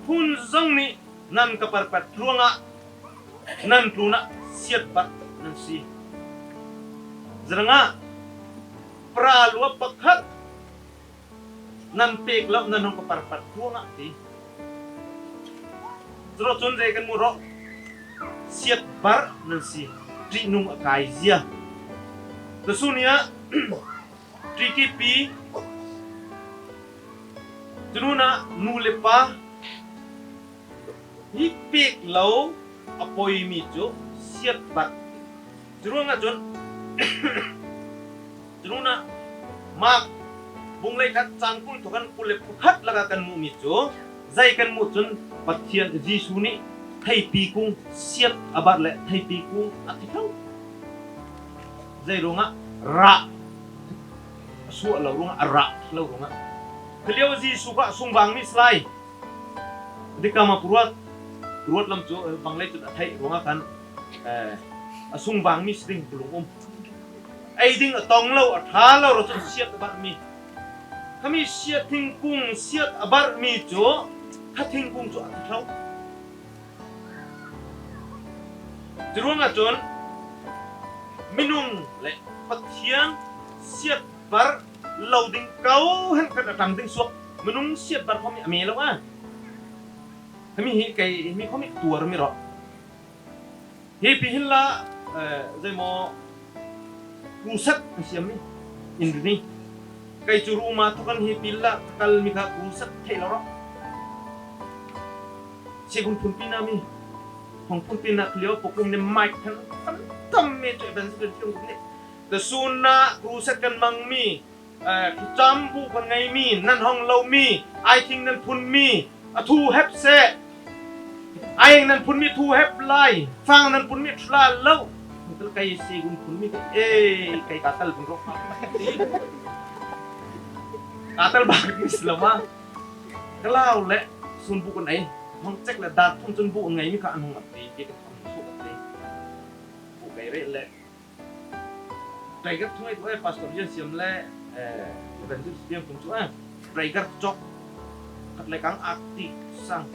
phun zawng nih nan ka parpat ruangah nan tlûnah siatbarh nan si. Zeiruangah, parâl ua pakhat nan pêk lo, nan hawng ka parpat ruangah ti. Churawhchun zei kan muh rawh, siatbarh nan si, ṭihnung a kâi zia. Tusun ni ah, ṭikipi, chu nûnah nu leh pa, hi pêk lo a pawi mi chu siatbarh. Churuangah chun, chu nûnah Mark bung leikhat chang kul thawk hen kul leh pakhat lakah kan muh mi chu, zei kan muh chun Pathian Jisu nih theipi kung siat a barh le theipi kung a thi tho. Zeiruangah, rah a suah lo ruangah, a rah lo ruangah. Kha liau Jisu kha a sungvâng mi si lai. Dikama puruat, puruat lam chu, eh, bang lei chun a theih ruangah khan, eh, a sungvâng mi si ding ka lung um. Ei ding a tawng lo, a ṭha lo rawh chun siat a barh mi. Khami siat thingkung, siat a barh mi chu, kha thingkung chu a thi thlo. Churuangah chun, minung leh Pathian siat barh lo ding ko hen khan a ṭang ding suak. Minung siat barh khawm hi a mê lo a. Khami hi kei, mi khawm hi tuar mi rawh. Hi pi hin la, eh, zei maw, crusade an siam mi. Inri ni. Kei chu Ruma thawk hen hi pi la, ka kal mi kha crusade theih lo rawh. Segun phunpi na mi. Hawng phunpi na kha liau pawh kum ni mic khan an tam mi chu evangelist thiam kum ni. Tusun na crusade kan mang mi. Eh, thucham buh kan ngei mi, nan hawng lo mi, aithing nan phun mi, a thu hep seh. Aieng nan phun mi thu hep lai, fâng nan phun mi thu la lo. Kei segun phun mi, eh, kei ka tal bun rawh. Ka tal bak mi si lo ma. Ka lau leh, sun buh kan ei. Hawng chek leh dâr thum chun buh kan ngei mi kha an hawng ap ti, ti kan hawng suk ap ti. Buh kei reh leh. Tiger thu ei, pastor Lian Siam leh, eh, evangelist Lian Kum chu, eh, tiger chawk. Khat leh kang ak ti sang,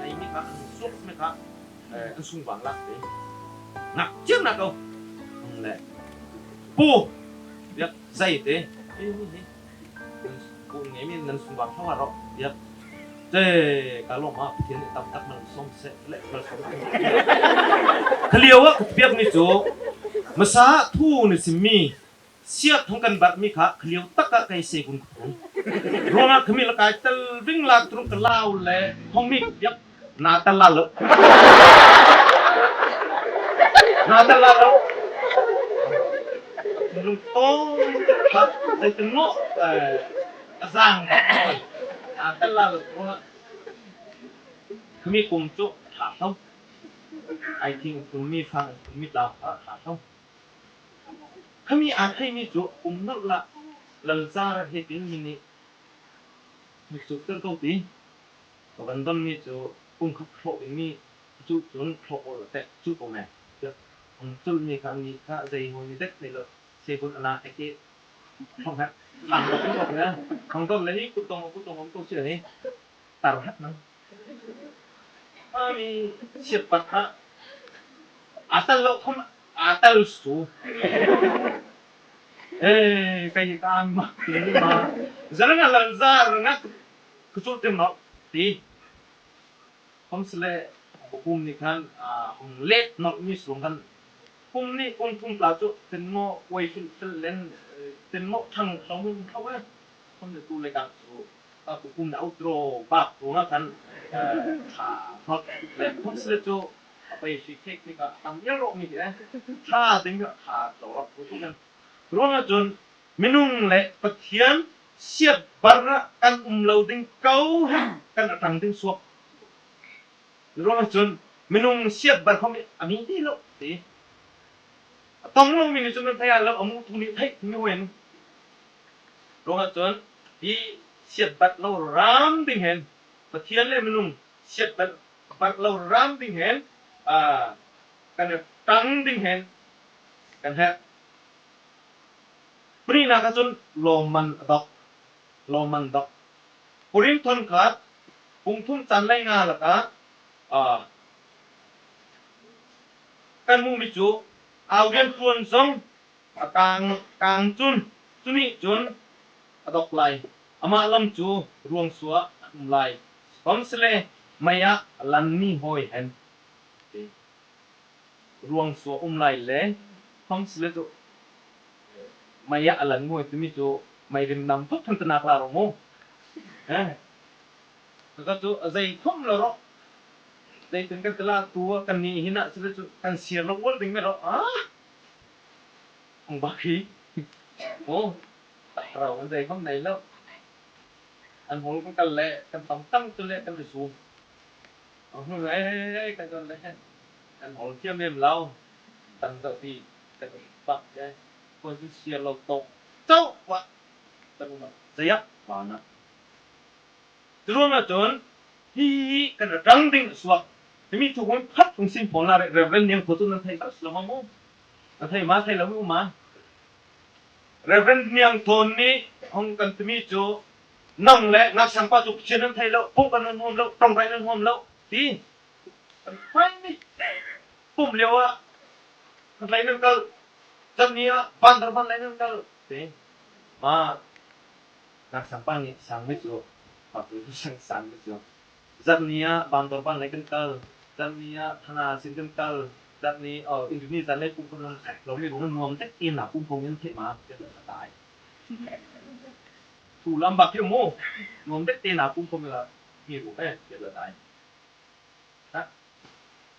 ngei mi kha, an suak mi kha, eh, an sung vang lak ti. Ngak chiang na ko. Hawng leh. Pu. Biak zei ti. Eh, ni, ni. Pu ngei mi nan sung vang thawk a rawh. Biak. Te, ka lawm ah, Pathian nih tam tak nan sawm seh, leh malsawm. Kha liau ah ka biak mi chu, masa thu na sim mi, siat hawng kan barh mi kha, kha liau tak ah kei segun ka phun. Ruangah khami la kai tal ving lak turung ka lau leh, hawng mi ka biak, na tal la lo. Na tal la lo. Lungtawng, kha, zei teng maw, eh, a zang. Na tal la lo, ruangah. Khami kum chu ṭha tho. Aithing phun mi, fâng phun mi tla ṭha tho. Khami a thei mi chu um nolh la, Lalzar he pin mi nih mi chu tel ko ti. Ka van don mi chu kum khat thlawh ding mi chu chun thlawh awl a teh chu ko me. Hawng chul mi kha mi kha zei maw mi dek nei lo. Segun a na ek e. Hawng hat. Hawng don leh hi kut tawng kut tawng hawng ko si hi. Tar hat nang. Ami siat pat ha. A tal lo khawm a tal su. Eh, kei ka ang ma. Zara nga Lalzar nga kuchul tim no. Ti. Khawmsele, kum ni khan, ah, hawng let nolh mi sung khan. Kum ni, kum thum tla chu, ten ngo, wei fil fil len, eh, ten ngo thang thlo mi thlo eh. Khawmsele tu le kang chu, ah, kum ni outro, bak tu nga khan, eh, ṭha nolh len. Khawmsele chu, a pai si khek ni ka tam ya ro mi eh. Ṭha ding ṭha lo ro tu kan. Ruangah chun, minung leh Pathian siatbarh ah kan um lo ding ko hen kan a ṭang ding suak. Ruangah chun, minung siatbarh khawm hi a mi ti lo ti. A tawng lo mi nih chun nan theih a lo, a muh thu nih theih mi hen. Ruangah chun, hi siatbarh lo ram ding hen, Pathian leh minung siatbarh, barh lo ram ding hen, ah, kan a ṭang ding hen, kan herh. Panihnâk ah chun lâwmman a dawk. Lâwmman dawk. Korinth thawn khat, bung thum chân lei nga lakah, ah, kan muh mi chu, âu rianṭuan zawng a kâng, kâng chun, chu nih chun a dawk lai. Amah lam chu ruangsuah ah a um lai. Khawmsele, mei ah a lan mi hâwi hen. Ruangsuah um lai le, khawmsele chu, mei ah a lan mi hâwi ti mi chu, mei rim nam thawk ṭhan tanâk la rawh maw. Eh. Ka chu, a zei khawm lo rawh. Zei teng kan ti la tu, kannih hinah sele chu, kan siar lo ual ding mi rawh. Ah! Hawng bak hi. Aw, rau kan zei khawm nei lo. An hawl kan kal le, kan tam tam tu le, kan ri sung. Aw, hei, hei, hei, kan don le. Kan hawl thiam em lo. Tan tawh ti, kan bak le. Kan siar lo tawh. Chauh, wa. Kan ma, zei ah, wa na. Churuangah chun, hi, hi, kan a ṭang ding suak. Hi mi thu hun khat hawng sim pawng la re, Reverend Niang ko chu nan theih tak si lo ma maw. Nan theih ma, theih lo mi um ma. Reverend Niang Thawn nih hawng kan ti mi chu, nang leh ngakchang pa chu Pathian nan theih lo, pumh kan nan huam lo, ṭawngṭai nan huam lo ti. Kan fai mi. Pumh liauah kan lei nan kal. Zat ni ah bandar ban lei nan kal. Ti. Ma. Ngakchang pa nih sang mi chu. Pa tu sang sang mi chu. Zat ni ah bandar ban lei kan kal. Zat ni ah thana sin kan kal. Zat ni, oh, Indonesia lei pumh kan lo mi ruang nuam tek ti na pumh phong in theih ma. Kan tai. Thu lam bak hi mu. Nuam tek ti na pumh phong la mi ruang eh. Kan tai. Ha?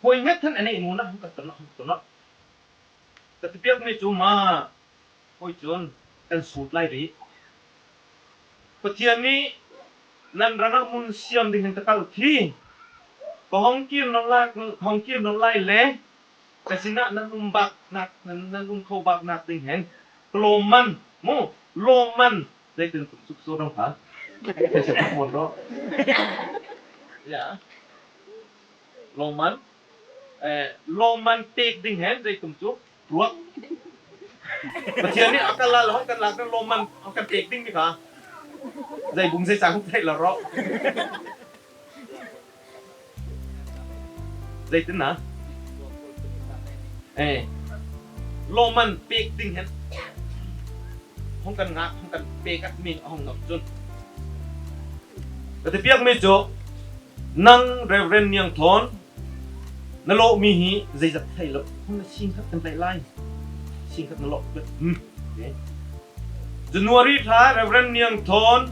Hâwi nget than a neih nûnah hawng kan tawnh, hawng kan tawnh. Ka ti piak mi chu ma, hâwi chun kan sût lai rih. Pathian nih nan rangah mun siam ding hen ka kal thi. Ka hawng kîr nawlh lai, hawng kîr nawlh lai le, ka sinah nan um bâknâk, nan, nan um kho bâknâk ding hen. Ka lâwmman, mu, lâwmman. Zeitin tum suk so dong ha. Kei se phun rawh. Ya. Lâwmman. Eh, lâwmman pêk ding hen, zei tum chu. Ruak. Pathian nih a kal lai lo, hawng kan lâk ding lâwmman, hawng kan pêk ding mi kha. Zei bung zei chang theih lo rawh. Zeitin na? Eh. Lâwmman pêk ding hen. Hawng kan ngâk, hawng kan pêk at mi, hawng nawlh chun. Ka ti piak mi chu, nang Reverend Niang Thawn, na lâwh mi hi zeizat theih lo. Hawng na sîng khat kan tlaih lai. Sîng khat na lâwh. Hmm. Okay. January thla Reverend Niang Thawn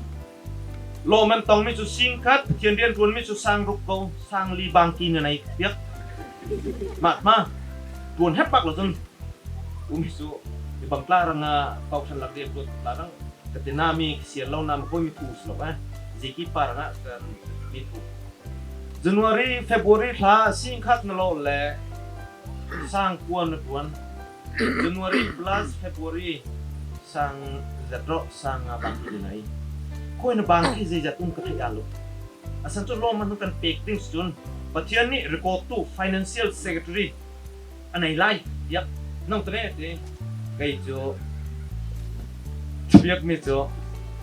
lâwmman tawng mi chu sîng khat, Pathian rian ṭuan mi chu sâng ruk ko, sâng li bangki na nei piak. Mah, mah. Ṭuan hep bâk lo chun. Um hi chu, hi bang tla rangah, kawhhran lak rian ṭuan tla rang, ka ti na mi, ka sial lo na mi, hâwi mi thu si lo, eh. Ziki pa rangah, kan mi thu. January, February thla sîng khat na lâwh le sâng kua na ṭuan. January plus February sâng zet rawh, sâng nga bangki na nei. Hâwi na bangki zeizat um ka theih a lo. A san chu lâwmman hawng kan pêk ding si chun Pathian nih record tu financial secretary a nei lai. Yap, nang tene ti. Kei chu piak mi chu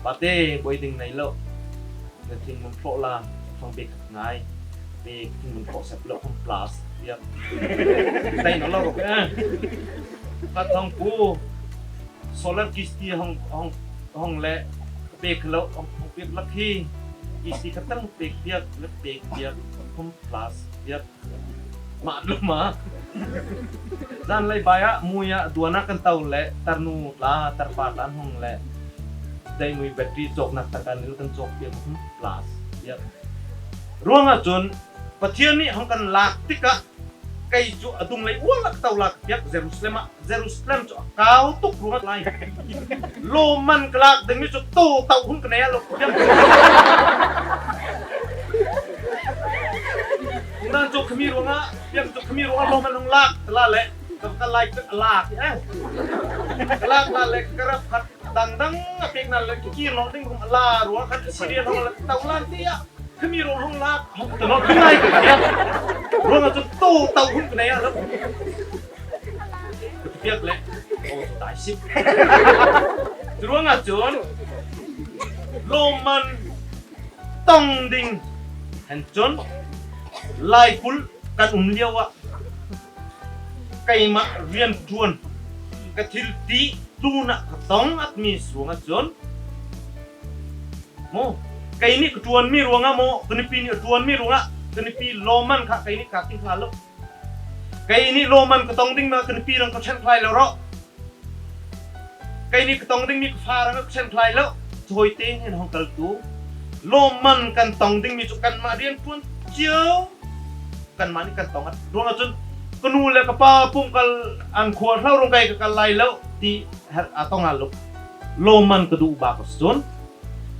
pate bâwi ding nei lo. Na thingmun thlawh la, thawng bêk khat ngâi. Bêk thingmun thlawh sep lo, thawng plus. Yap. Dai na lo rawh. Eh. Ka thawng ku. Solar kisti hawng, hawng, hawng le. Bêk lo, hawng, hawng bêk lak hi. Kisti khat tang bêk piak, lak bêk piak. Thawng plus. Yap. Mah lo ma. Zân lei bâi ah, mui ah, duan ah kan tau le, tarnu tla, tarpa tla an hawng le. Dei mui battery châwknâk tak ah nil kan châwk piak, hmm, plus. Yap. Ruangah chun, Pathian nih hawng kan lâk tikah, kei chu a dung lei ual ah ka tau lâk piak, Jerusalem ah, Jerusalem chu a kâu tuk ruangah lai. Lâwmman ka lâk ding mi chu tu tau hun ka nei a lo. Nang chu khami ruangah, piak chu khami ruangah lâwmman hawng lâk, ka la le, ka, ka lai ka lâk, eh. Ka lâk la le, ka rap khat dang dang a pêk na le, ka kîr nawlh ding kum a la ruangah khat serial hawng la, tau lan ti ah. Khami ruang hawng lâk, hawng tawnh nawlh ding lai ka ti a. Ruangah chun tu tau hun ka nei a lo. Piak le. Oh, tai sip. Ruangah chun lâwmman tawng ding hen chun laikulh kan um liauah keimah rianṭuan ka thilti tlûnah ka tawng at mi ruangah chun Maw, kei nih ka ṭuan mi ruangah maw, ka nupi nih a ṭuan mi ruangah, ka nupi lâwmman kha kei nih ka ting kha lo. Kei nih lâwmman ka tawng ding mi ka nupi rang ka ṭhen khlai lo rawh. Kei nih ka tawng ding mi ka fa rang ka ṭhen khlai lo. Chu hâwi te hen hawng kal tu. Lâwmman kan tawng ding mi chu kanmah rianṭuan chiau. Kanmah nih kan tawng at. Ruangah chun, ka nu le ka pa pumh kal an khua hlau rung kei ka kal lai lo, ti herh a tawng a lo. Lâwmman ka duh bâk asi chun.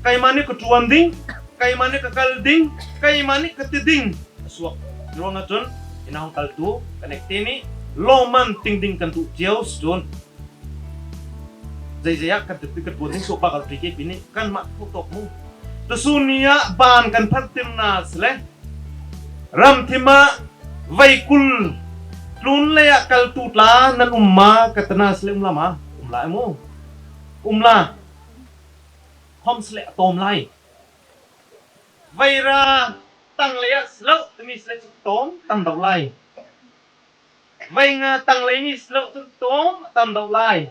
Keimah nih ka ṭuan ding, keimah nih ka kal ding, keimah nih ka ti ding a suak. Ruangah chun, hi na hawng kal tu, kan ek te nih, lâwmman ting ding kan duh chiau asi chun. Zeizei ah kan ti ka ṭuan ding suak bâk a ti kei pi nih, kanmah tho tawk mu. Tusun ni ah ban kan pharh tir na si le. Ramthim ah vaikulh tlûn lei ah kaltu tla nan um ma ka ti na si le um la ma, um lai mu. Um la. Khawmsele a tâwm lai. Vei ra tanglei ah si lo timi sele chu tâwm tam deuh lai. Vei nga tanglei nih si lo chu tâwm tam deuh lai.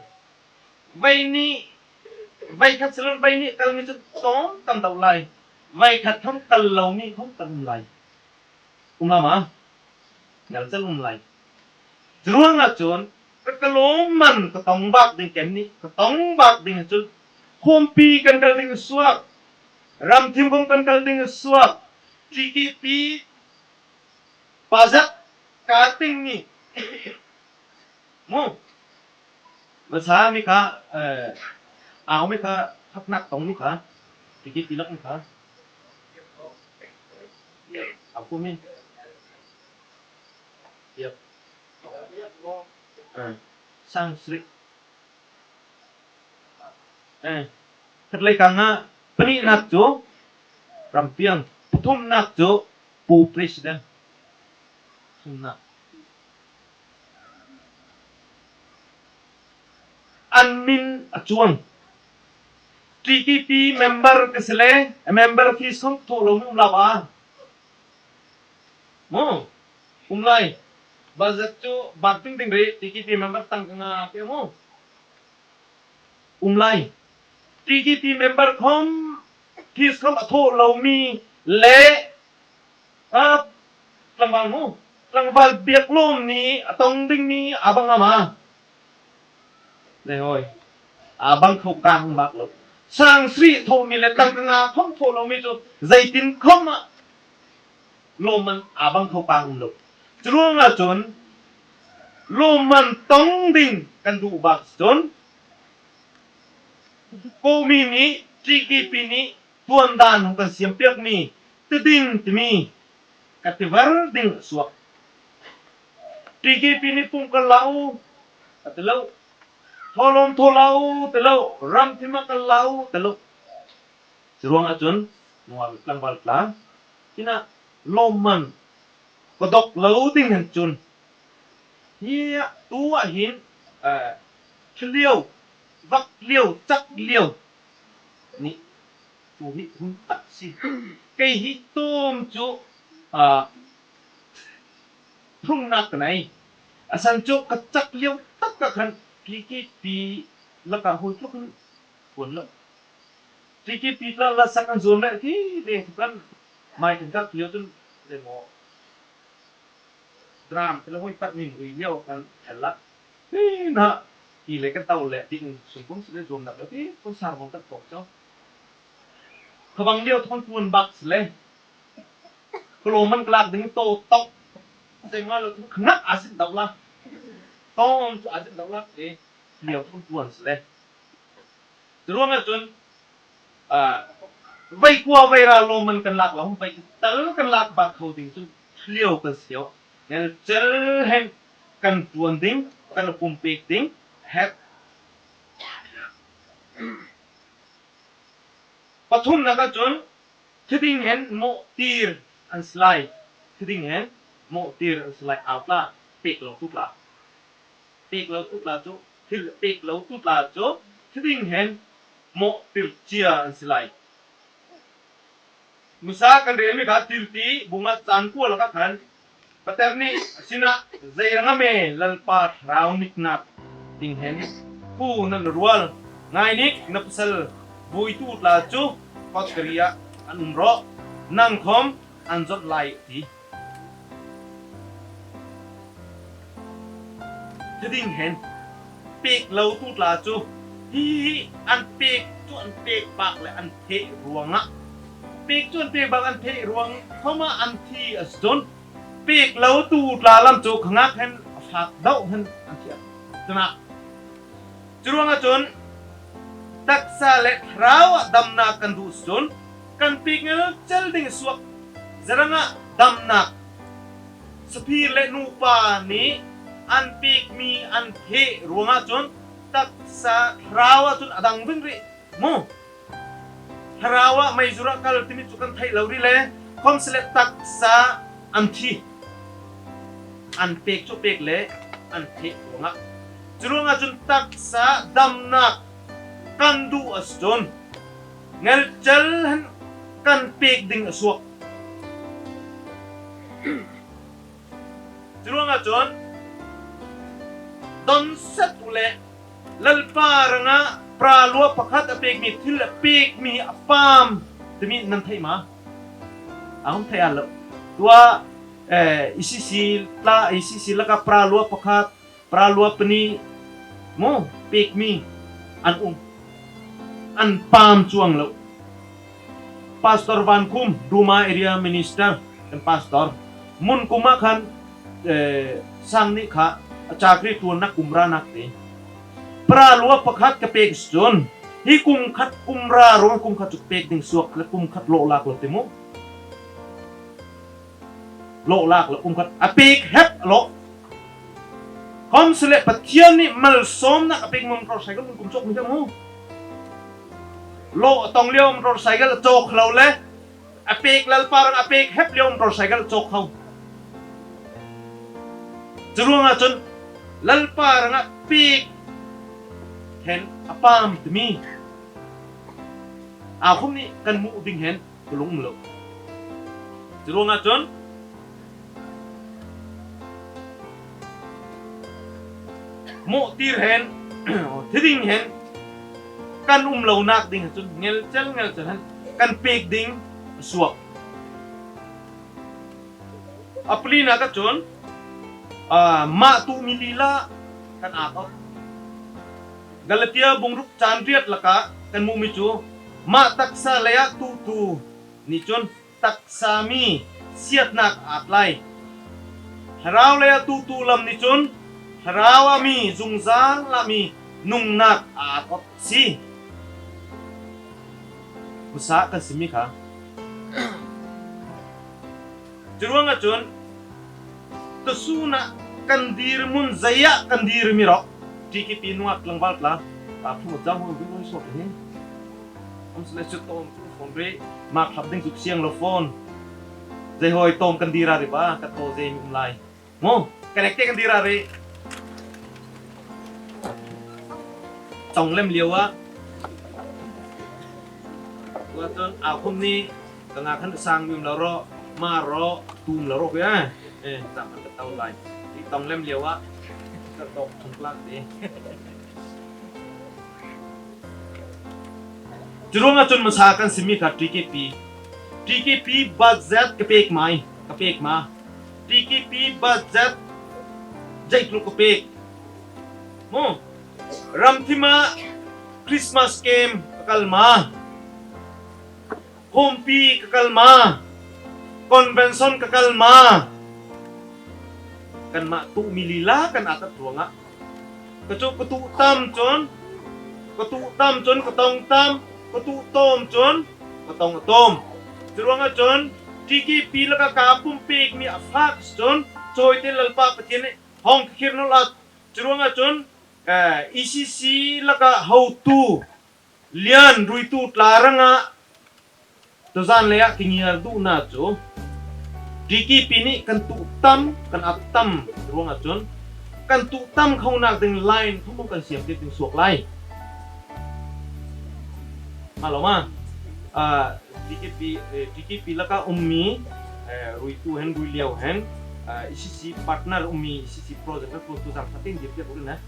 Vei nih, vei khat si lo vei nih kal mi chu tâwm tam deuh lai. Vei khat khawm kal lo mi khawm kan um lai. Um la ma. Ngelchel um lai. Churuangah chun, ka, ka lâwmman ka tawng bâk ding ken nih, ka tawng bâk ding chun, khuampi kan kal ding a suak, ramthim khawm kan kal ding a suak, T K P, pazat, ka ting nih. Mu. Masa mi kha, eh, au mi kha, khaknâk tawng mi kha, T K P lak mi kha. Aku min. Yep. Eh, Sangsri. Eh, khatlei kha nga, panihnâk chu, Rampiang, pathumnâk chu, Pu President. Thumnâk. An min a chuang. T K P member ka si le, member fees hawng thawh lo mi um lo a. Maw, um lai. Budget chu bâk ding ding rih, T K P member tang ka ngâ ti maw. Um lai. T K P member khawm, fees khawm a thawh lo mi le, a, tlangvâl maw. Tlangvâl biak lâwm nih a tawng ding mi a bang a ma. Nei hâwi. A bang kho kang bâk lo. Sangsri thawh mi le tang ka ngâ khawm thawh lo mi chu zeitin khawm ah lâwmman a bang kho kang um lo. Churuangah chun lâwmman tawng ding kan duh bâk chun Kawhmi nih, T K P nih, tuan dân hawng kan siam piak mi, ti ding ti mi, ka ti var ding a suak. T K P nih pumh kan lo, ka ti lo. Thawhlâwm thawh lo, ti lo. Ramthim ah kan lo, ti lo. Churuangah chun, nungâk tlangvâl tla, hinah lâwmman ka dawk lo ding hen chun, hi ah, tu ah hin, eh, thliau, vak liau, chak liau nih, tu hi hun tak si. Kei hi tâwm chu, ah, hrungnâk ka nei. A san chu ka chak liau tak ah khan T K P lakah hâwi tluk hun puan lo. T K P tla lasak an zuam le ti le kan mai kan kak liau chun le maw. Dram te le hâwi pat min ui liau kan thel la. Hi na, hi le kan tau le ti sungkung si le zuam nak le ti kun sar mong tak kawk chau. Kha bang liau thon puan bâk si le. Ka lâwmman ka lâk ding tâwk tâwk. Zei ma lo, ka ngâk a zin deuh la. Tâwm chu a zin deuh la. Eh, liau thon puan si le. Churuangah chun, ah, vei kua vei ra lâwmman kan lâk lo, vei tal kan lâk bâk kho ding chun, thliau kan siau. Ngelchel hen kan puan ding, kan pumpêk ding, het. Pathumnâk ah chun, thi ding hen mawhtir an si lai. Thi ding hen mawhtir an si lai. Au tla, pêk lo tu tla. Pêk lo tu tla chu, thil pêk lo tu tla chu, thi ding hen mawhtir chia an si lai. Musa kan rêl mi kha Thilti bung ah chang kua lakah khan, Pater nih a sinah, zeirangah me Lalpa thlarau niknâk ding hen thu nan rual, ngâinik na pasal buaitu tla chu kawtkhari ah an um rawh, nang khawm an zawnh lai, a ti. Thi ding hen pêk lo tu tla chu, hi, hi, an pêk chu an pêk bâk le an theh ruangah, pêk chu an pêk bâk an theh ruang khawm ah an thi a si chun, pêk lo tu tla lam chu kha ngâk hen a fâk deuh hen an thi a, chun ah. Churuangah chun, taksa leh thlarau ah damnâk kan duh si chun, kan pêk ngelchel ding a suak. Zeirangah damnâk? Saphir leh nupa nih an pêk mi an theh ruangah chun, taksa thlarau ah chun a dang ving rih. Mu. Thlarau ah meizur ah kal timi chu kan theih lo rih le, khawmsele taksa an thi. An pêk chu pêk le an theh ruangah. Churuangah chun taksa damnâk kan duh asi chun ngelchel hen kan pêk ding a suak. Churuangah chun don set u le Lalpa rangah pra lua pakhat a pêk mi, thil a pêk mi a pâm timi nan theih ma? A hawng theih a lo. Tuah, eh, E C C tla, E C C lakah pra lua pakhat, pra lua panih maw pêk mi an um. An pâm chuang lo. Pastor Van Kum, Ruma Area Minister, kan pastor. Mun kum ah khan, eh, sâng nih kha a chakri ṭuannâk kum rânâk ti. Pra lua pakhat ka pêk asi chun, hi kum khat kum ra ruang kum khat chu pêk ding suak le kum khat lawh lâk lo ti mu. Lawh lâk lo, kum khat a pêk hep lo. Khawmsele Pathian nih malsâwmnâk a pêk motor cycle kum chawk mi ka mu. Lawh a tawng liau motor cycle a chawk lo le, a pêk Lalpa rang a pêk hep liau motor cycle a chawk kho. Churuangah chun Lalpa rangah pêk hen a pâm timi a khum nih kan muh ding hen ka lung um lo. Churuangah chun mawhtir hen, thi ding hen kan um lonâk ding hen chun ngelchel ngelchel hen kan pêk ding a suak. A palinâk ah chun, ah, mah tuh mi lila kan ât awt. Galatia bung ruk chân riat lakah kan muh mi chu mah taksa leiah tuhtu nih chun taksa mi siatnâk a ât lai. Thlarau leiah tuhtu lam nih chun thlarau ah mi zungzâl ah mi nungnâk a ât awt asi. Masa kan sim mi kha. Churuangah chun tusûn ah kan dîr mun zei ah kan dîr mi rawh. T K P nungâk tlangvâl tla. Ka phung a chang hâwi hâwi sawt hi. Khawmsele chu tâwm chu phone rih. Mâk thlap ding chu siang lo phone. Zei hâwi tâwm kan dîr a rih ba, ka tâw zei mi um lai. Maw, kan ektê kan dîr a rih. Tawng lem liau ah. Tuah chun a khum nih ka ngâk hen sâng mi um lo rawh, mâr rawh, tum lo rawh kei a. Eh, zâm hen ka tâwt lai. Hi tawng lem liau ah ka tâwk thawng tlâk ti. Churuangah chun masa kan sim mi kha T K P. T K P budget ka pêk ma, ka pêk ma. T K P budget zeitluk ka pêk. Maw, ramthim ah Christmas camp ka kal ma. Khawmpi ka kal ma, convention ka kal ma. Kanmah tuh mi lila kan ât awt ruangah. Ka chu ka tuh tam chun, ka tuh tam chun ka tawng tam, ka tuh tâwm chun ka tawng a tâwm. Churuangah chun T K P lakah ka pumpêk mi a fâk chun, chawite Lalpa Pathian nih hawng ka khir nawlh awt. Churuangah chun, eh, E C C lakah hotu lian ruitu tla rangah tuzân lei ah ka ngiar duh na chu T K P nih kan tuh tam, kan ât tam ruangah chun kan tuh tam khonâk ding line thawng kan siam tir ding suak lai. Ma lo ma, ah, T K P, eh, T K P lakah um mi, eh, ruitu hen, ruiliau hen, ah, E C C partner um mi, E C C project lakah tuzân phatin dir tir ul na.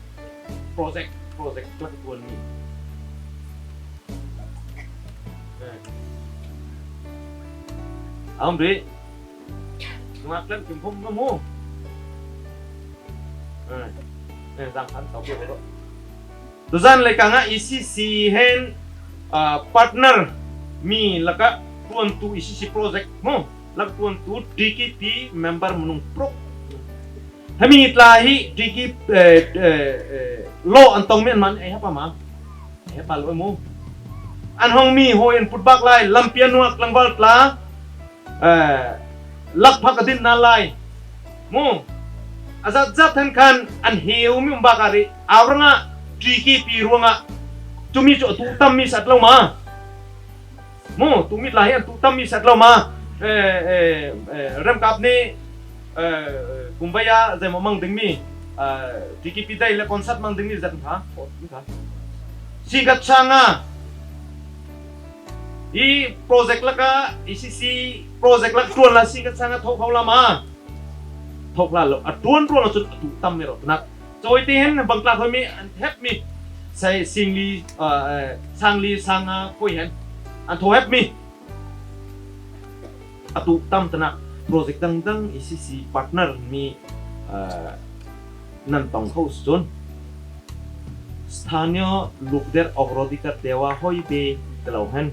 Project, project lakah ṭuan mi. Eh. A um rih. Ngâk lem kim phum na mu. Eh. Eh, zâng khan tâwk rawh. Tuzân leikâng ah E C C hen, ah, partner mi lakah ṭuantu E C C project mu. Lakah ṭuantu T K P member minung paruk. Hemi tla hi T K P, eh, eh, eh, law an tawng mi an man ei hapa ma. Ei hapa lo mu. An hawng mi hâwi an put bâk lai, lampi an nuak tlangvâl tla, eh, lakphak a din na lai. Mu. A zat zat hen khan an heu mi um bâk a rih. Â ruangah T K P ruangah. Chu mi chu a tuh tam mi sat lo ma. Mu, tu mi tla hi an tuh tam mi sat lo ma. Eh, eh, eh, remkap nih, eh, kumbai ah, zei maw mang ding mi, eh, T K P dei le concert mang ding mi zat kha, mi kha. Sîngkhat sâng ah. Hi project lakah, E C C project lakah ṭuan lai sîngkhat sâng ah thawk kho lai ma. Thawk lai lo. A ṭuan ruangah chun a tuh tam mi rawh tnâk. Chawi tê hen bang tla thawk mi an hep mi. Sai sîng li, ah, eh, sâng li sâng nga khoi hen. An thawk hep mi. A tuh tam tnâk project dang dang E C C partner mi, ah, nan tawng kho chun. स्थानीय লোকদের অগ্রাধিকার দেওয়া হবে ti lo hen.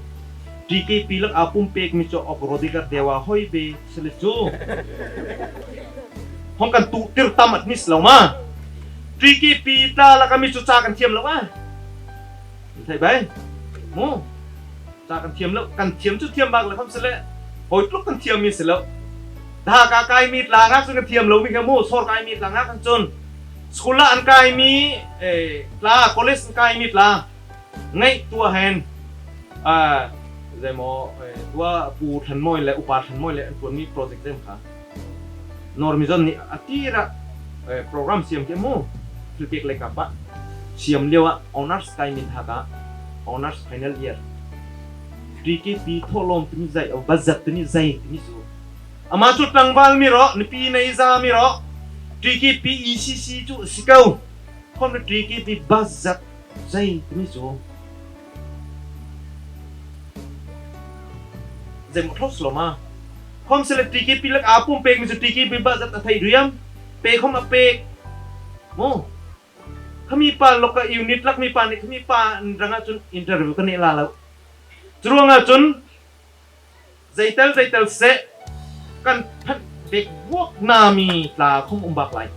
T K P lakah a pumpêk mi chu অগ্রাধিকার দেওয়া হবে ti le chu. Hawng kan tuhtir tam at mi si lo ma. T K P tla lakah mi chu cha kan thiam lo ma. Thei bai. Mu. Cha kan thiam lo, kan thiam chu thiam bâk le khawmsele. Hâwi tluk kan thiam mi si lo. Dhaka kai mi tla ngâk chun kan thiam lo mi kha mu, sawr kai mi tla ngâk kan chun. School ah an kai mi, eh, tla, college an kai mi tla. Ngâi tuah hen. Ah, zei maw, eh, tuah Pu Thanmawi le, Upa Thanmawi le, an ṭuan mi project zei kha. Normi zon nih a tir ah, eh, program siam kê mu, thilpêk leikâp ah. Siam liauah honours kai mi Dhaka, honours final year. T K P thawhlâwm timi zei, oh, budget timi zei, timi chu. Ama chu tlangvâl mi rawh, nupi na i za mi rawh. T K P E C C chu si ko. Khawm le T K P budget zei timi chu. Zei maw thawk si lo ma. Khawmsele T K P lakah a pumpêk mi chu T K P budget a theih riam. Pêk khawm a pêk. Maw. Khami pa local unit lak mi pa nih khami pa rangah chun interview kan nei lai lo. Churuangah chun Zeitel, zeitel seh, kan phan bêk buak na mi tla khawm um bâk lai.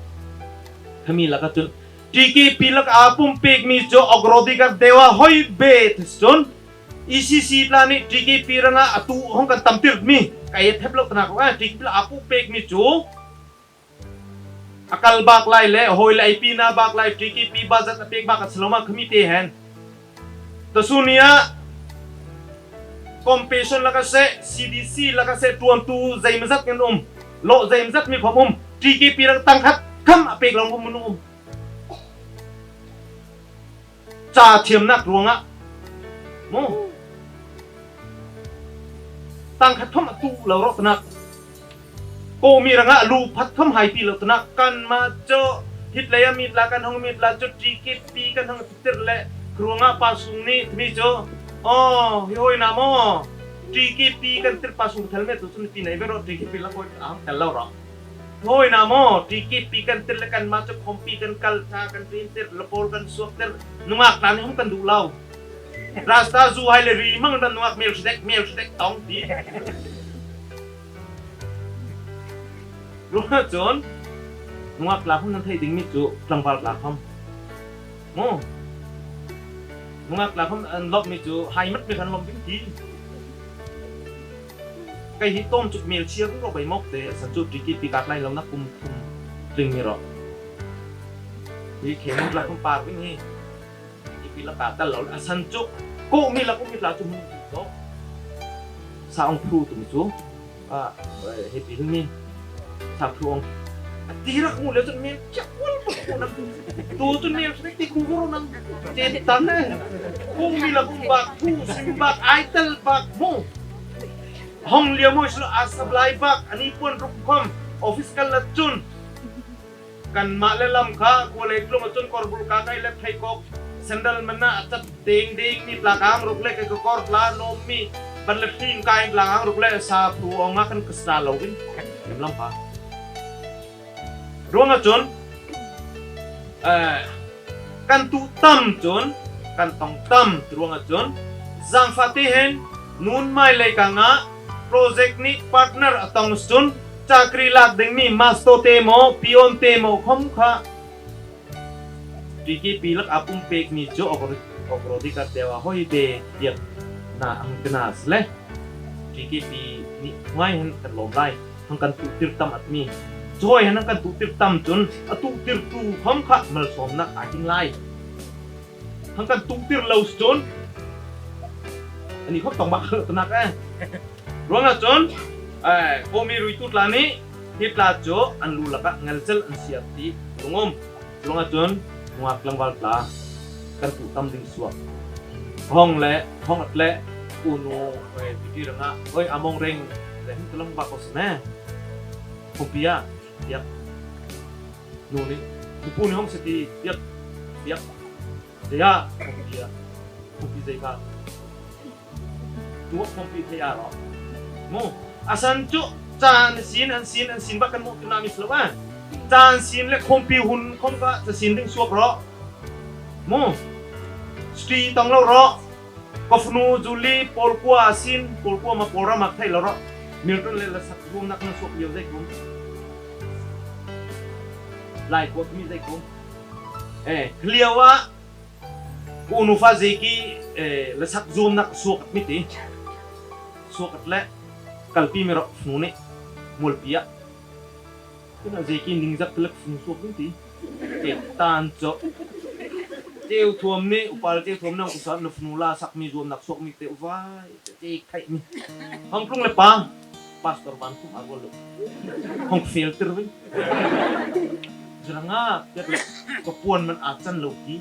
Khami lakah chun, T K P lakah a pumpêk mi chu অগ্রাধিকার দেওয়া হবে ti chun, E C C tla nih T K P rangah a tuh hawng kan tamtir mi, ka et hep lo tnâk rawh, T K P lakah a pumpêk mi chu, a kal bâk lai le, hâwi le, ei pi na bâk lai, T K P budget a pêk bâk asi lo ma khami tê hen. Tusun ni ah, compassion lakah seh, C D C lakah seh, ṭuantu zeimawzat kan um. Lawh zeimawzat mi khawm um. T K P lakah tang khat khawm a pêk lo khawm um. Cha thiamnâk ruangah. Maw. Tang khat khawm a tuh lo rawh tnâk. Kawhmi rangah lu phat khawm hâipi lo tnâk. Kanmah chu hitlei ah mi tla kan hawng mi tla chu T K P kan hawng tir le. Kruangah pa sung nih timi chu. Aw, hi hâwi na maw. T K P kan tir pa sung thel me tu chun pi nei ve rawh T K P lakah hâwi a hawng tel lo rawh. Hâwi na maw, T K P kan tir le kanmah chu khawmpi kan kal, cha kan ṭin tir, lapâwl kan suak tir, nungâk tla nih hawng kan duh lo. Rasta zu hai le ri mang dan nungâk mel hridek, mel hridek tawng ti. Ruangah chun, nungâk tla khawm nan theih ding mi chu, tlangvâl tla khawm. Maw. Nungâk tla khawm an lâwm mi chu, hai mat mi kan lâwm ding ti. Kei hi tâwm chuk mel chia rawh bai mawk tê, a san chu T K P kât lai lo na kum thum tling mi rawh. Hi khe mun tla khawm pâr ving hi. T K P lakah tel lo, a san chu. Kawhmi lakah um mi tla chu mun rawh. Sa awng phru tum chu. A, he pi mi. Sa phru awng. A ti rak mu le chun mel chia kual rawh nan. Tu chun mel chia ti ku rawh nan. Chen tan. Kawhmi lakah um bâk, thu sim bâk, ai tel bâk mu. Hawng liau mawi si lo a supply bâk, ani puan ruk khawm, office kal la chun. Kanmah le lam kha, khua lei tlung ah chun kawrbul ka kai le theikawk, sandal man ah a chat ding ding mi tla kang ruk le, kei ka kawr tla nawm mi, ban le hring kai tla kang ruk le, sa phru awng ah kan ka sa lo in. Lam kha. Ruangah chun, eh, kan tuh tam chun, kan tawng tam ruangah chun, zangfah tê hen, nun mai leikâng ah, project nih partner a tawng chun, chakri lâk ding mi master tê maw, peon tê maw khawm kha, T K P lakah a pumpêk mi chu awgr-, awgrawdhikar dewa hâwi bê tiak na ang kena si le. T K P nih hâwi hen kan lâwm lai. Hawng kan tuhtir tam at mi. Chu hâwi hen hawng kan tuhtir tam chun a tuhtirtu khawm kha malsâwmnâk a ting lai. Hawng kan tuhtir lo si chun. Ani khawm tawng bâk tnâk e. Ruangah chun, eh, Kawhmi ruitu tla nih, hi tla chu an lu lakah ngelchel an siar ti lungum. Ruangah chun, nungâk tlangvâl tla, kan tuh tam ding suak. Hawng le, hawng at le, unu, eh, piti rangah, oi, amawng reng, le, hawng tulang bak ko sene. Khawmpi ah, yak. Nu nih, nu pu nih hawng seti, yak, yak. Zeia, khawmpi ah. Khawmpi zei kha. Tuak khawmpi thei a rawh. Maw. A san chu, chan sin, an sin, an sin bak kan muh tina mi slo a. Chan sin le khawmpi hun khawm kha, chan sin ding suak rawh. Maw. Sri tawng lo rawh. Ka fanu Julie, pawl kua a sin, pawl kua ma pawl ram a thei lo rawh. Milton le lasak zuamnâk nan suak liau zei kum. Lai kuak mi zei kum. Eh, liau ah. Ka unu fa Zeki, eh, lasak zuamnâk suak mi ti. Suak at le, kalpi mi rawh fanu nih, mualpi ah. Tuna Zeki ning zak tilak fanu suak mi ti. Eh, tan cho. Teu thuam nih, upal teu thuam nih, usa na fanu lasak mi zuamnâk suak mi ti, vai. Ti khai mi. Hawng tlung le pa. Pastor Van Kum a rol lo. Hawng filter vei. Ziranga, piak le, ka puan man a chan lo ki.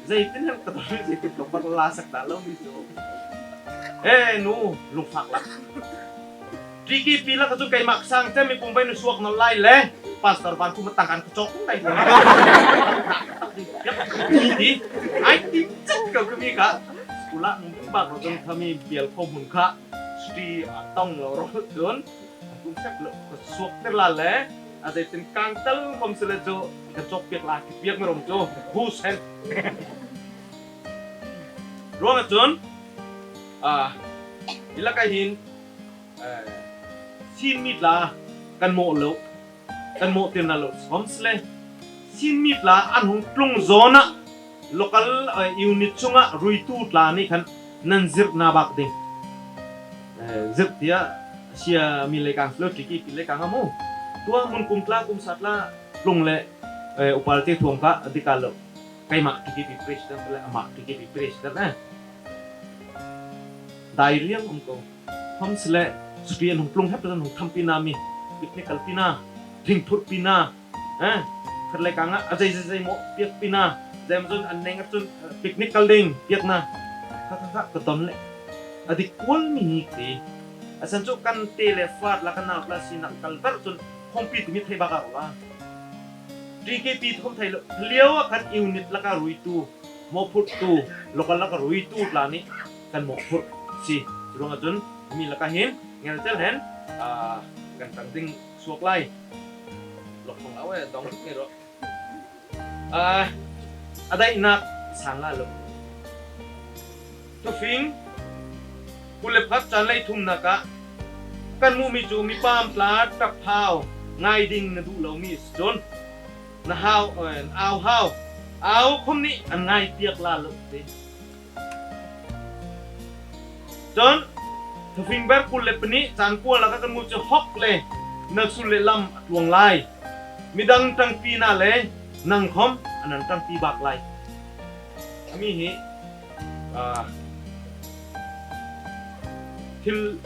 Zeitin han ka tawh, zeitin ka bak lasak ta lo mi zo. Eh, nu, lungfak lak. T K P lak a chu kei mak sang te mi pum bai nu suak no lai le. Pastor Van Kum tang kan ka chok kai. Ai ti chak ka mi ka. Kula nung bak ro don kami bial ko mun kha. Sri a tawng lo rawh chun, a kum sep lo, ka suak tir la le, a zeitin kang tal khawmsele chu, ka chawk piak la, ka piak mi rawh chu, hu sen. Ruangah chun, ah, hi lakah hin, eh, sin mi tla kan mawh lo. Kan mawh tir na lo khawmsele. Sin mi tla an hawng tlung zawn ah local, eh, unit chungah ruitu tla nih khan nan zirh na bak ding. Eh, zirh tiah sia mi leikâng lo T K P leikâng a maw. Tua mun kum tla kum sa tla tlung le, eh, upal te thuam kha a dik a lo. Keimah T K P president le amah T K P president eh. Dai riang um ko. Khawmsele, sutri an hawng tlung hep an hawng thampi na mi, picnic kalpi na, thingthurpi na, eh, khat leikâng ah, a zei zei zei mawh piakpi na, zei ma chun an neng ah chun, eh, picnic kal ding, piak na, kha kha kha, ka ton le. A dik kual mi ni ti. A san chu kan te le fat la kan nau la sinah kal ber chun, khawmpi ti mi thei bak a ro la. T K P thawm thei lo, liau ah kan unit lakah ruitu. Mawhphurhtu, local lakah ruitu tla nih kan mawhphurh si. Churuangah chun, mi lakah hin, ngelchel hen, ah, kan tang ding suak lai. Lawk thawng lo e, dawng ni rawh. Ah, a daihnâk sâng lai lo. Thufing, kul le pakhat chan leithumnâk ah, kan muh mi chu mi pâm tla ṭap hâu, ngâi ding na duh lo mi si chun. Na hâu, eh, na au hâu. Au khawm nih an ngâi piak la lo ti. Chun, thufing ber kul le panih, chan kua lakah kan muh chu hawk le, na sul le lam a tluang lai. Midang ṭangpi na le, nang khawm, a nan ṭangpi bak lai. Mi hi, ah, thil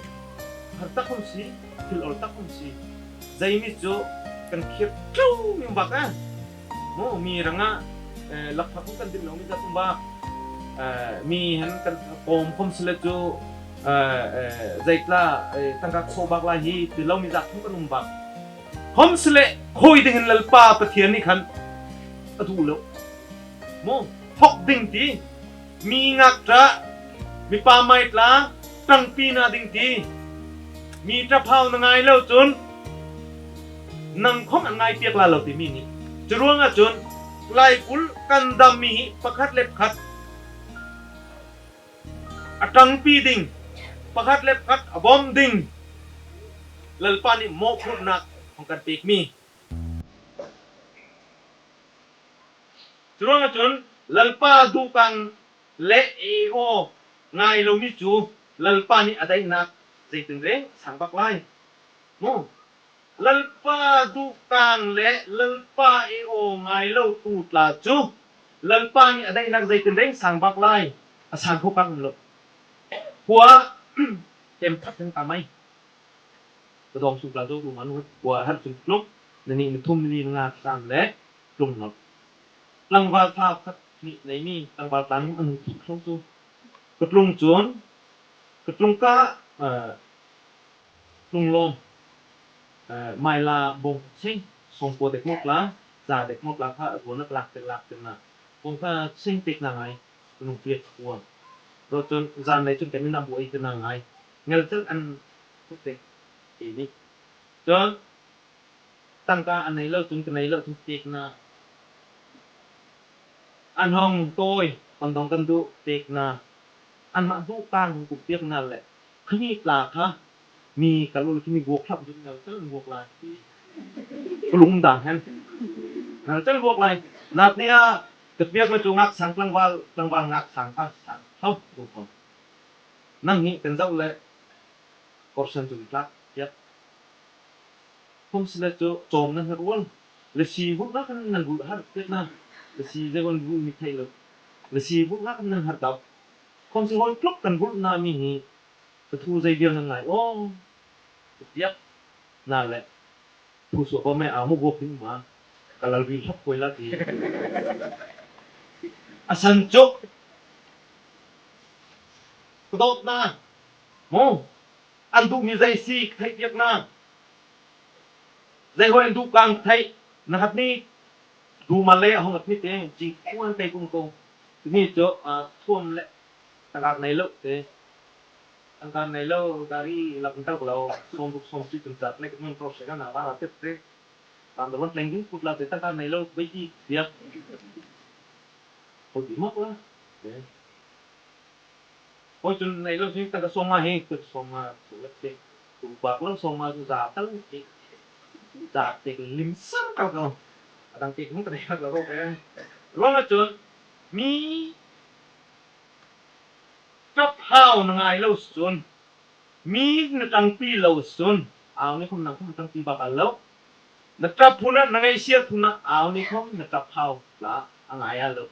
har tak khawm si, thil ol tak khawm si. Zei mi chu kan khir tlo mi um bak a. Maw mi rangah, eh, lakphak kan din lo mi zat um bak. Eh, mi hen kan kawm khawmsele chu, eh, eh, zei tla, eh, tangka kho bak lai hi, ti lo mi zat khawm kan um bak. Khawmsele, khoi ding hen Lalpa Pathian nih khan a duh lo. Maw, hawk ding ti. Mi ngâkṭah, mi pâmai tla, ṭangpi na ding ti. Mi ṭap hâu na ngâi lo chun, nang khawm an ngâi piak la lo ti mi nih. Churuangah chun, laikulh kan dam mi hi pakhat le pakhat a ṭangpi ding, pakhat le pakhat a bawmh ding. Lalpa nih mawhphurhnâk hawng kan pêk mi. Churuangah chun Lalpa duhkâng le e aw ngâi lo mi chu Lalpa nih a daihnâk zeitinrêng sâng bak lai. Maw, Lalpa duhkâng le Lalpa e aw ngâi lo tu tla chu Lalpa nih a daihnâk zeitinrêng sâng bak lai. A sâng kho kâng lo. Khua, kem that hen ka mei. Ka dawng sung tla zo tu man hut. Khua har chun tlung. Na nih na thum na li na nga tang le. Tlung nawlh. Tlangvâl thau khat. Nih nei mi tlangvâl tlâng an hawng thut hlo chu. Ka tlung chun, ka tlung kah, eh, tlung lâwm, eh, maila bawng seng, sawmkua dek maw tla, za dek maw tla kha, a ruang a lâk tek lâk tek na. Bawng kha seng pêk na ngâi, ka nung piak kua. Rawh chun, zân nei chun kan in a buai ka na ngâi. Ngelchel an thut tek, kei nih. Chun, tangka an nei lo chun, ka nei lo chun pêk na. An hawng tâwi, kan dawng kan duh pêk na. Anmah duh kâng hawng kum pêk na le. Khami tla kha, mi kal ul khi mi guak thlap dun ngelchel an guak lai. Ka lung dang hen. Ngelchel guak lai. Nat nih a, ka piak na chu ngâk sâng tlangvâl, tlangvâl ngâk sâng kha, sâng. Hau, guak hau. Nang hi kan zauh le, kawrsen chun tlâk, piak. Khawmsele chu châwm nan herh ual. Lasi vulh ngâk hen nan vulh herh pêk na. Lasi zei vân vulh mi theih lo. Lasi vulh ngâk hen nan herh dap. Khawmsele hâwi tluk kan vulh na mi hi. Ka thu zei vial nan ngâi. Aw. Ka piak. Na le. Thu suah ko me a mu guak ding ma. Ka lal vil hlak koi la ti. A san chu. Ka dawt na. Maw. An duh mi zei si ka theih piak na. Zei hâwi an duh kâng ka theih. Na hat ni. Duh ma le hawng hat ni te. Ching kuan kei kum ko. Ni chu, ah, thuam le. Tangka nei lo te. Tangka nei lo, gari lak an tel lo. Sawm ruk sawm si chun chat le ka nun tawh se ka na ba la tep te. Kan da wan tleng ding kut la te tangka nei lo, bai ti piak. Ko ti mak la. Te. Hâwi chun nei lo si tangka sawmnga hi, kut sawmnga, sawmnga te. Kum bak lo sawmnga chu za tal te. Za te lim sam kal ko. A dang te kum ka dei kal ko ke. Ruang a chun, mi ṭap hâu na ngâi lo chun. Mi na ṭangpi lo chun. Âu ni khawm nang khawm ṭangpi bak a lo. Na ṭap hun ah, na ngaihsiat hun ah, âu ni khawm na ṭap hâu tla a ngâi a lo.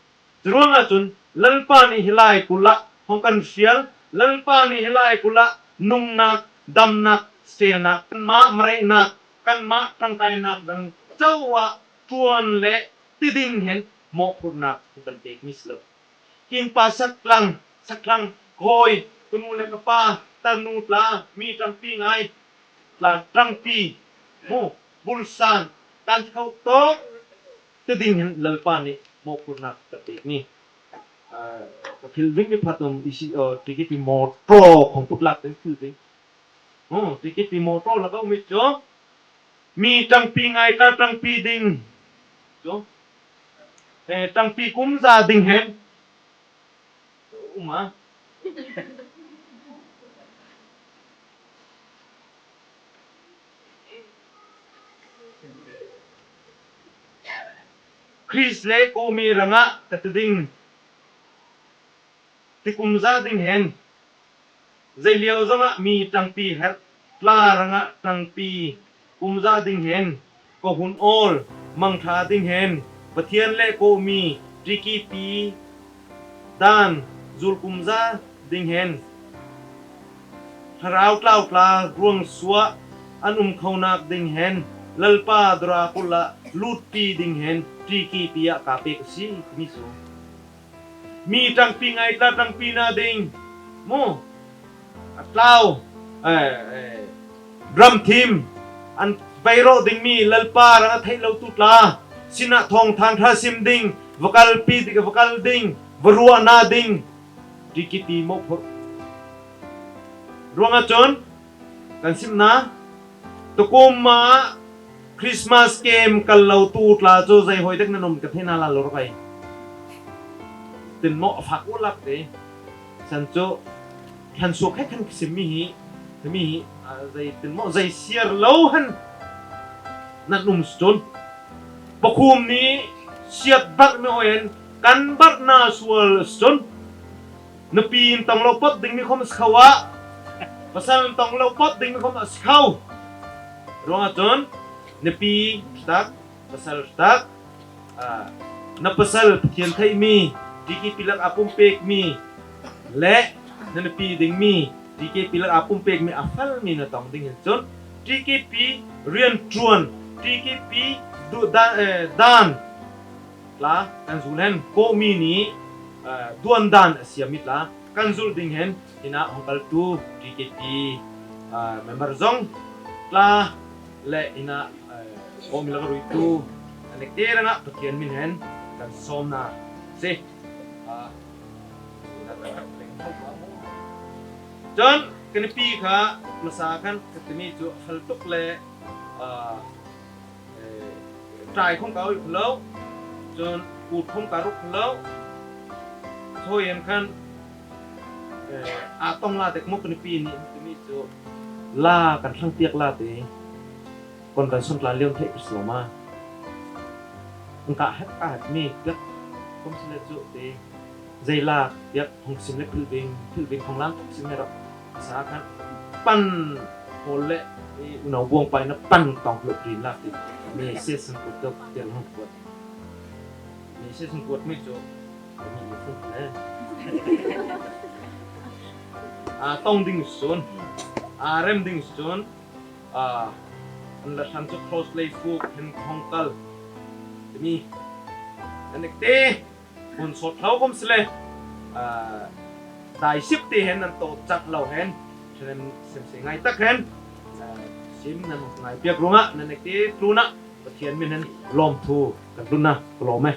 Churuangah chun, Lalpa nih hi laikulh ah hawng kan fial, Lalpa nih hi laikulh ah nungnâk, damnâk, sêlnâk, kanmah mareihnâk, kanmah ṭangkâinâk dang cho ah ṭuan le ti ding hen mawhphurhnâk hawng kan pêk mi si lo. Kingpa saklang, saklang, kawh, ka nu le ka pa, tarnu tla, mi ṭangpi ngâi, tla ṭangpi, mu, bulsan, tânsakho tawk, ti ding hen Lalpa nih mawhphurhnâk ka pêk mi. Ah, ka philh ving mi phat um, isi, ah, T K P mawṭaw khawng put lâk ding philh ving. Oh, T K P mawṭaw lakah um mi chu. Mi ṭangpi ngâi tla ṭangpi ding. Chu. Eh, ṭangpi kumza ding hen. Um a. Krist le Kawhmi rangah ka ti ding. Ti kumza ding hen. Zei liau zawngah mi ṭangpi herh, tla rangah ṭangpi kumza ding hen, ka hun âwl mangṭha ding hen, Pathian le Kawhmi, T K P dân zul kumza ding hen, thlarau tlâu tla ruangsuah an um khonâk ding hen, Lalpa dawrâ kulh ah lûtpi ding hen, T K P ah ka pêk asi, ti mi chu. Mi ṭangpi ngâi tla ṭangpi na ding. Mu. A tlâu. Eh, eh. Ram thim. An vei rawh ding mi Lalpa rang a theih lo tu tla. Sinah thâwngthâng ṭha sim ding. Va kalpi ding, va kal ding. Va ruah na ding. T K P mawhphurh. Ruangah chun. Kan sim na. Tukum ah Christmas camp kal lo tu tla chu zei hâwi dek nan um ka theih na lai lo rawh ai. Tinmawh a fâk u lak te. San chu thlan suak he khan ka sim mi hi. Ka mi hi, ah, zei tinmawh zei siar lo hen nan um si chun. Pakhûm nih siat barh mi hâwi hen kan barh na sual si chun. Nupi an tawng lo pawt ding mi khawm a si kho ah. Pasal an tawng lo pawt ding mi khawm a si kho. Ruangah chun, nupi tak, pasal tak, ah, na pasal Pathian theih mi, T K P lakah pumpêk mi, leh na nupi ding mi, T K P lakah pumpêk mi a fel mi na tawng ding hen chun, T K P rianṭuan, T K P duh dân, eh, dân, Tla kan zul hen, Kawhmi nih, eh, duan dân a siam mi tla kan zul ding hen, hinah hawng kaltu T K P, eh, member zawng tla leh hinah, eh, Kawhmi lakah ruitu nan ektê rangah Pathian min hen kan sâwm na asi. Ah, chun, kan pi kha, masa khan, ka ti mi chu a fel tuk le, ah, eh, ṭai khawm ka awih kho lo, chun kut khawm ka ruk kho lo. Chu hen khan, eh, a tawng la dek maw kan pi nih, ti mi chu la kan thlang piak la ti. Convention tlan liau theih ka si lo ma. An ka hep, ka hep mi piak khawmsele chu ti. Zei la piak hawng sim le philh ving, philh ving hawng lang sim he rawh. Sa khan pan hawl le, eh, unau buang pai na pan tawng hlawh rin lak ti. Mi session kut deuh tel hawng kuat. Mi session kuat mi chu. Mi mi fun ne. A tawng ding sun. A rem ding sun. Ah, an la thlang chu cross lei fuk hen khawng kal. Ti mi. An ektê. Hun sawt thlo khawmsele, ah, dai sip ti hen nan tawt chak lo hen, ṭhahnem sem se ngâi tak hen, ah, sim nan ngâi piak ruangah nan ektê tlûnah Pathian min hen lâwmthu kan tlun na ka lâwm e.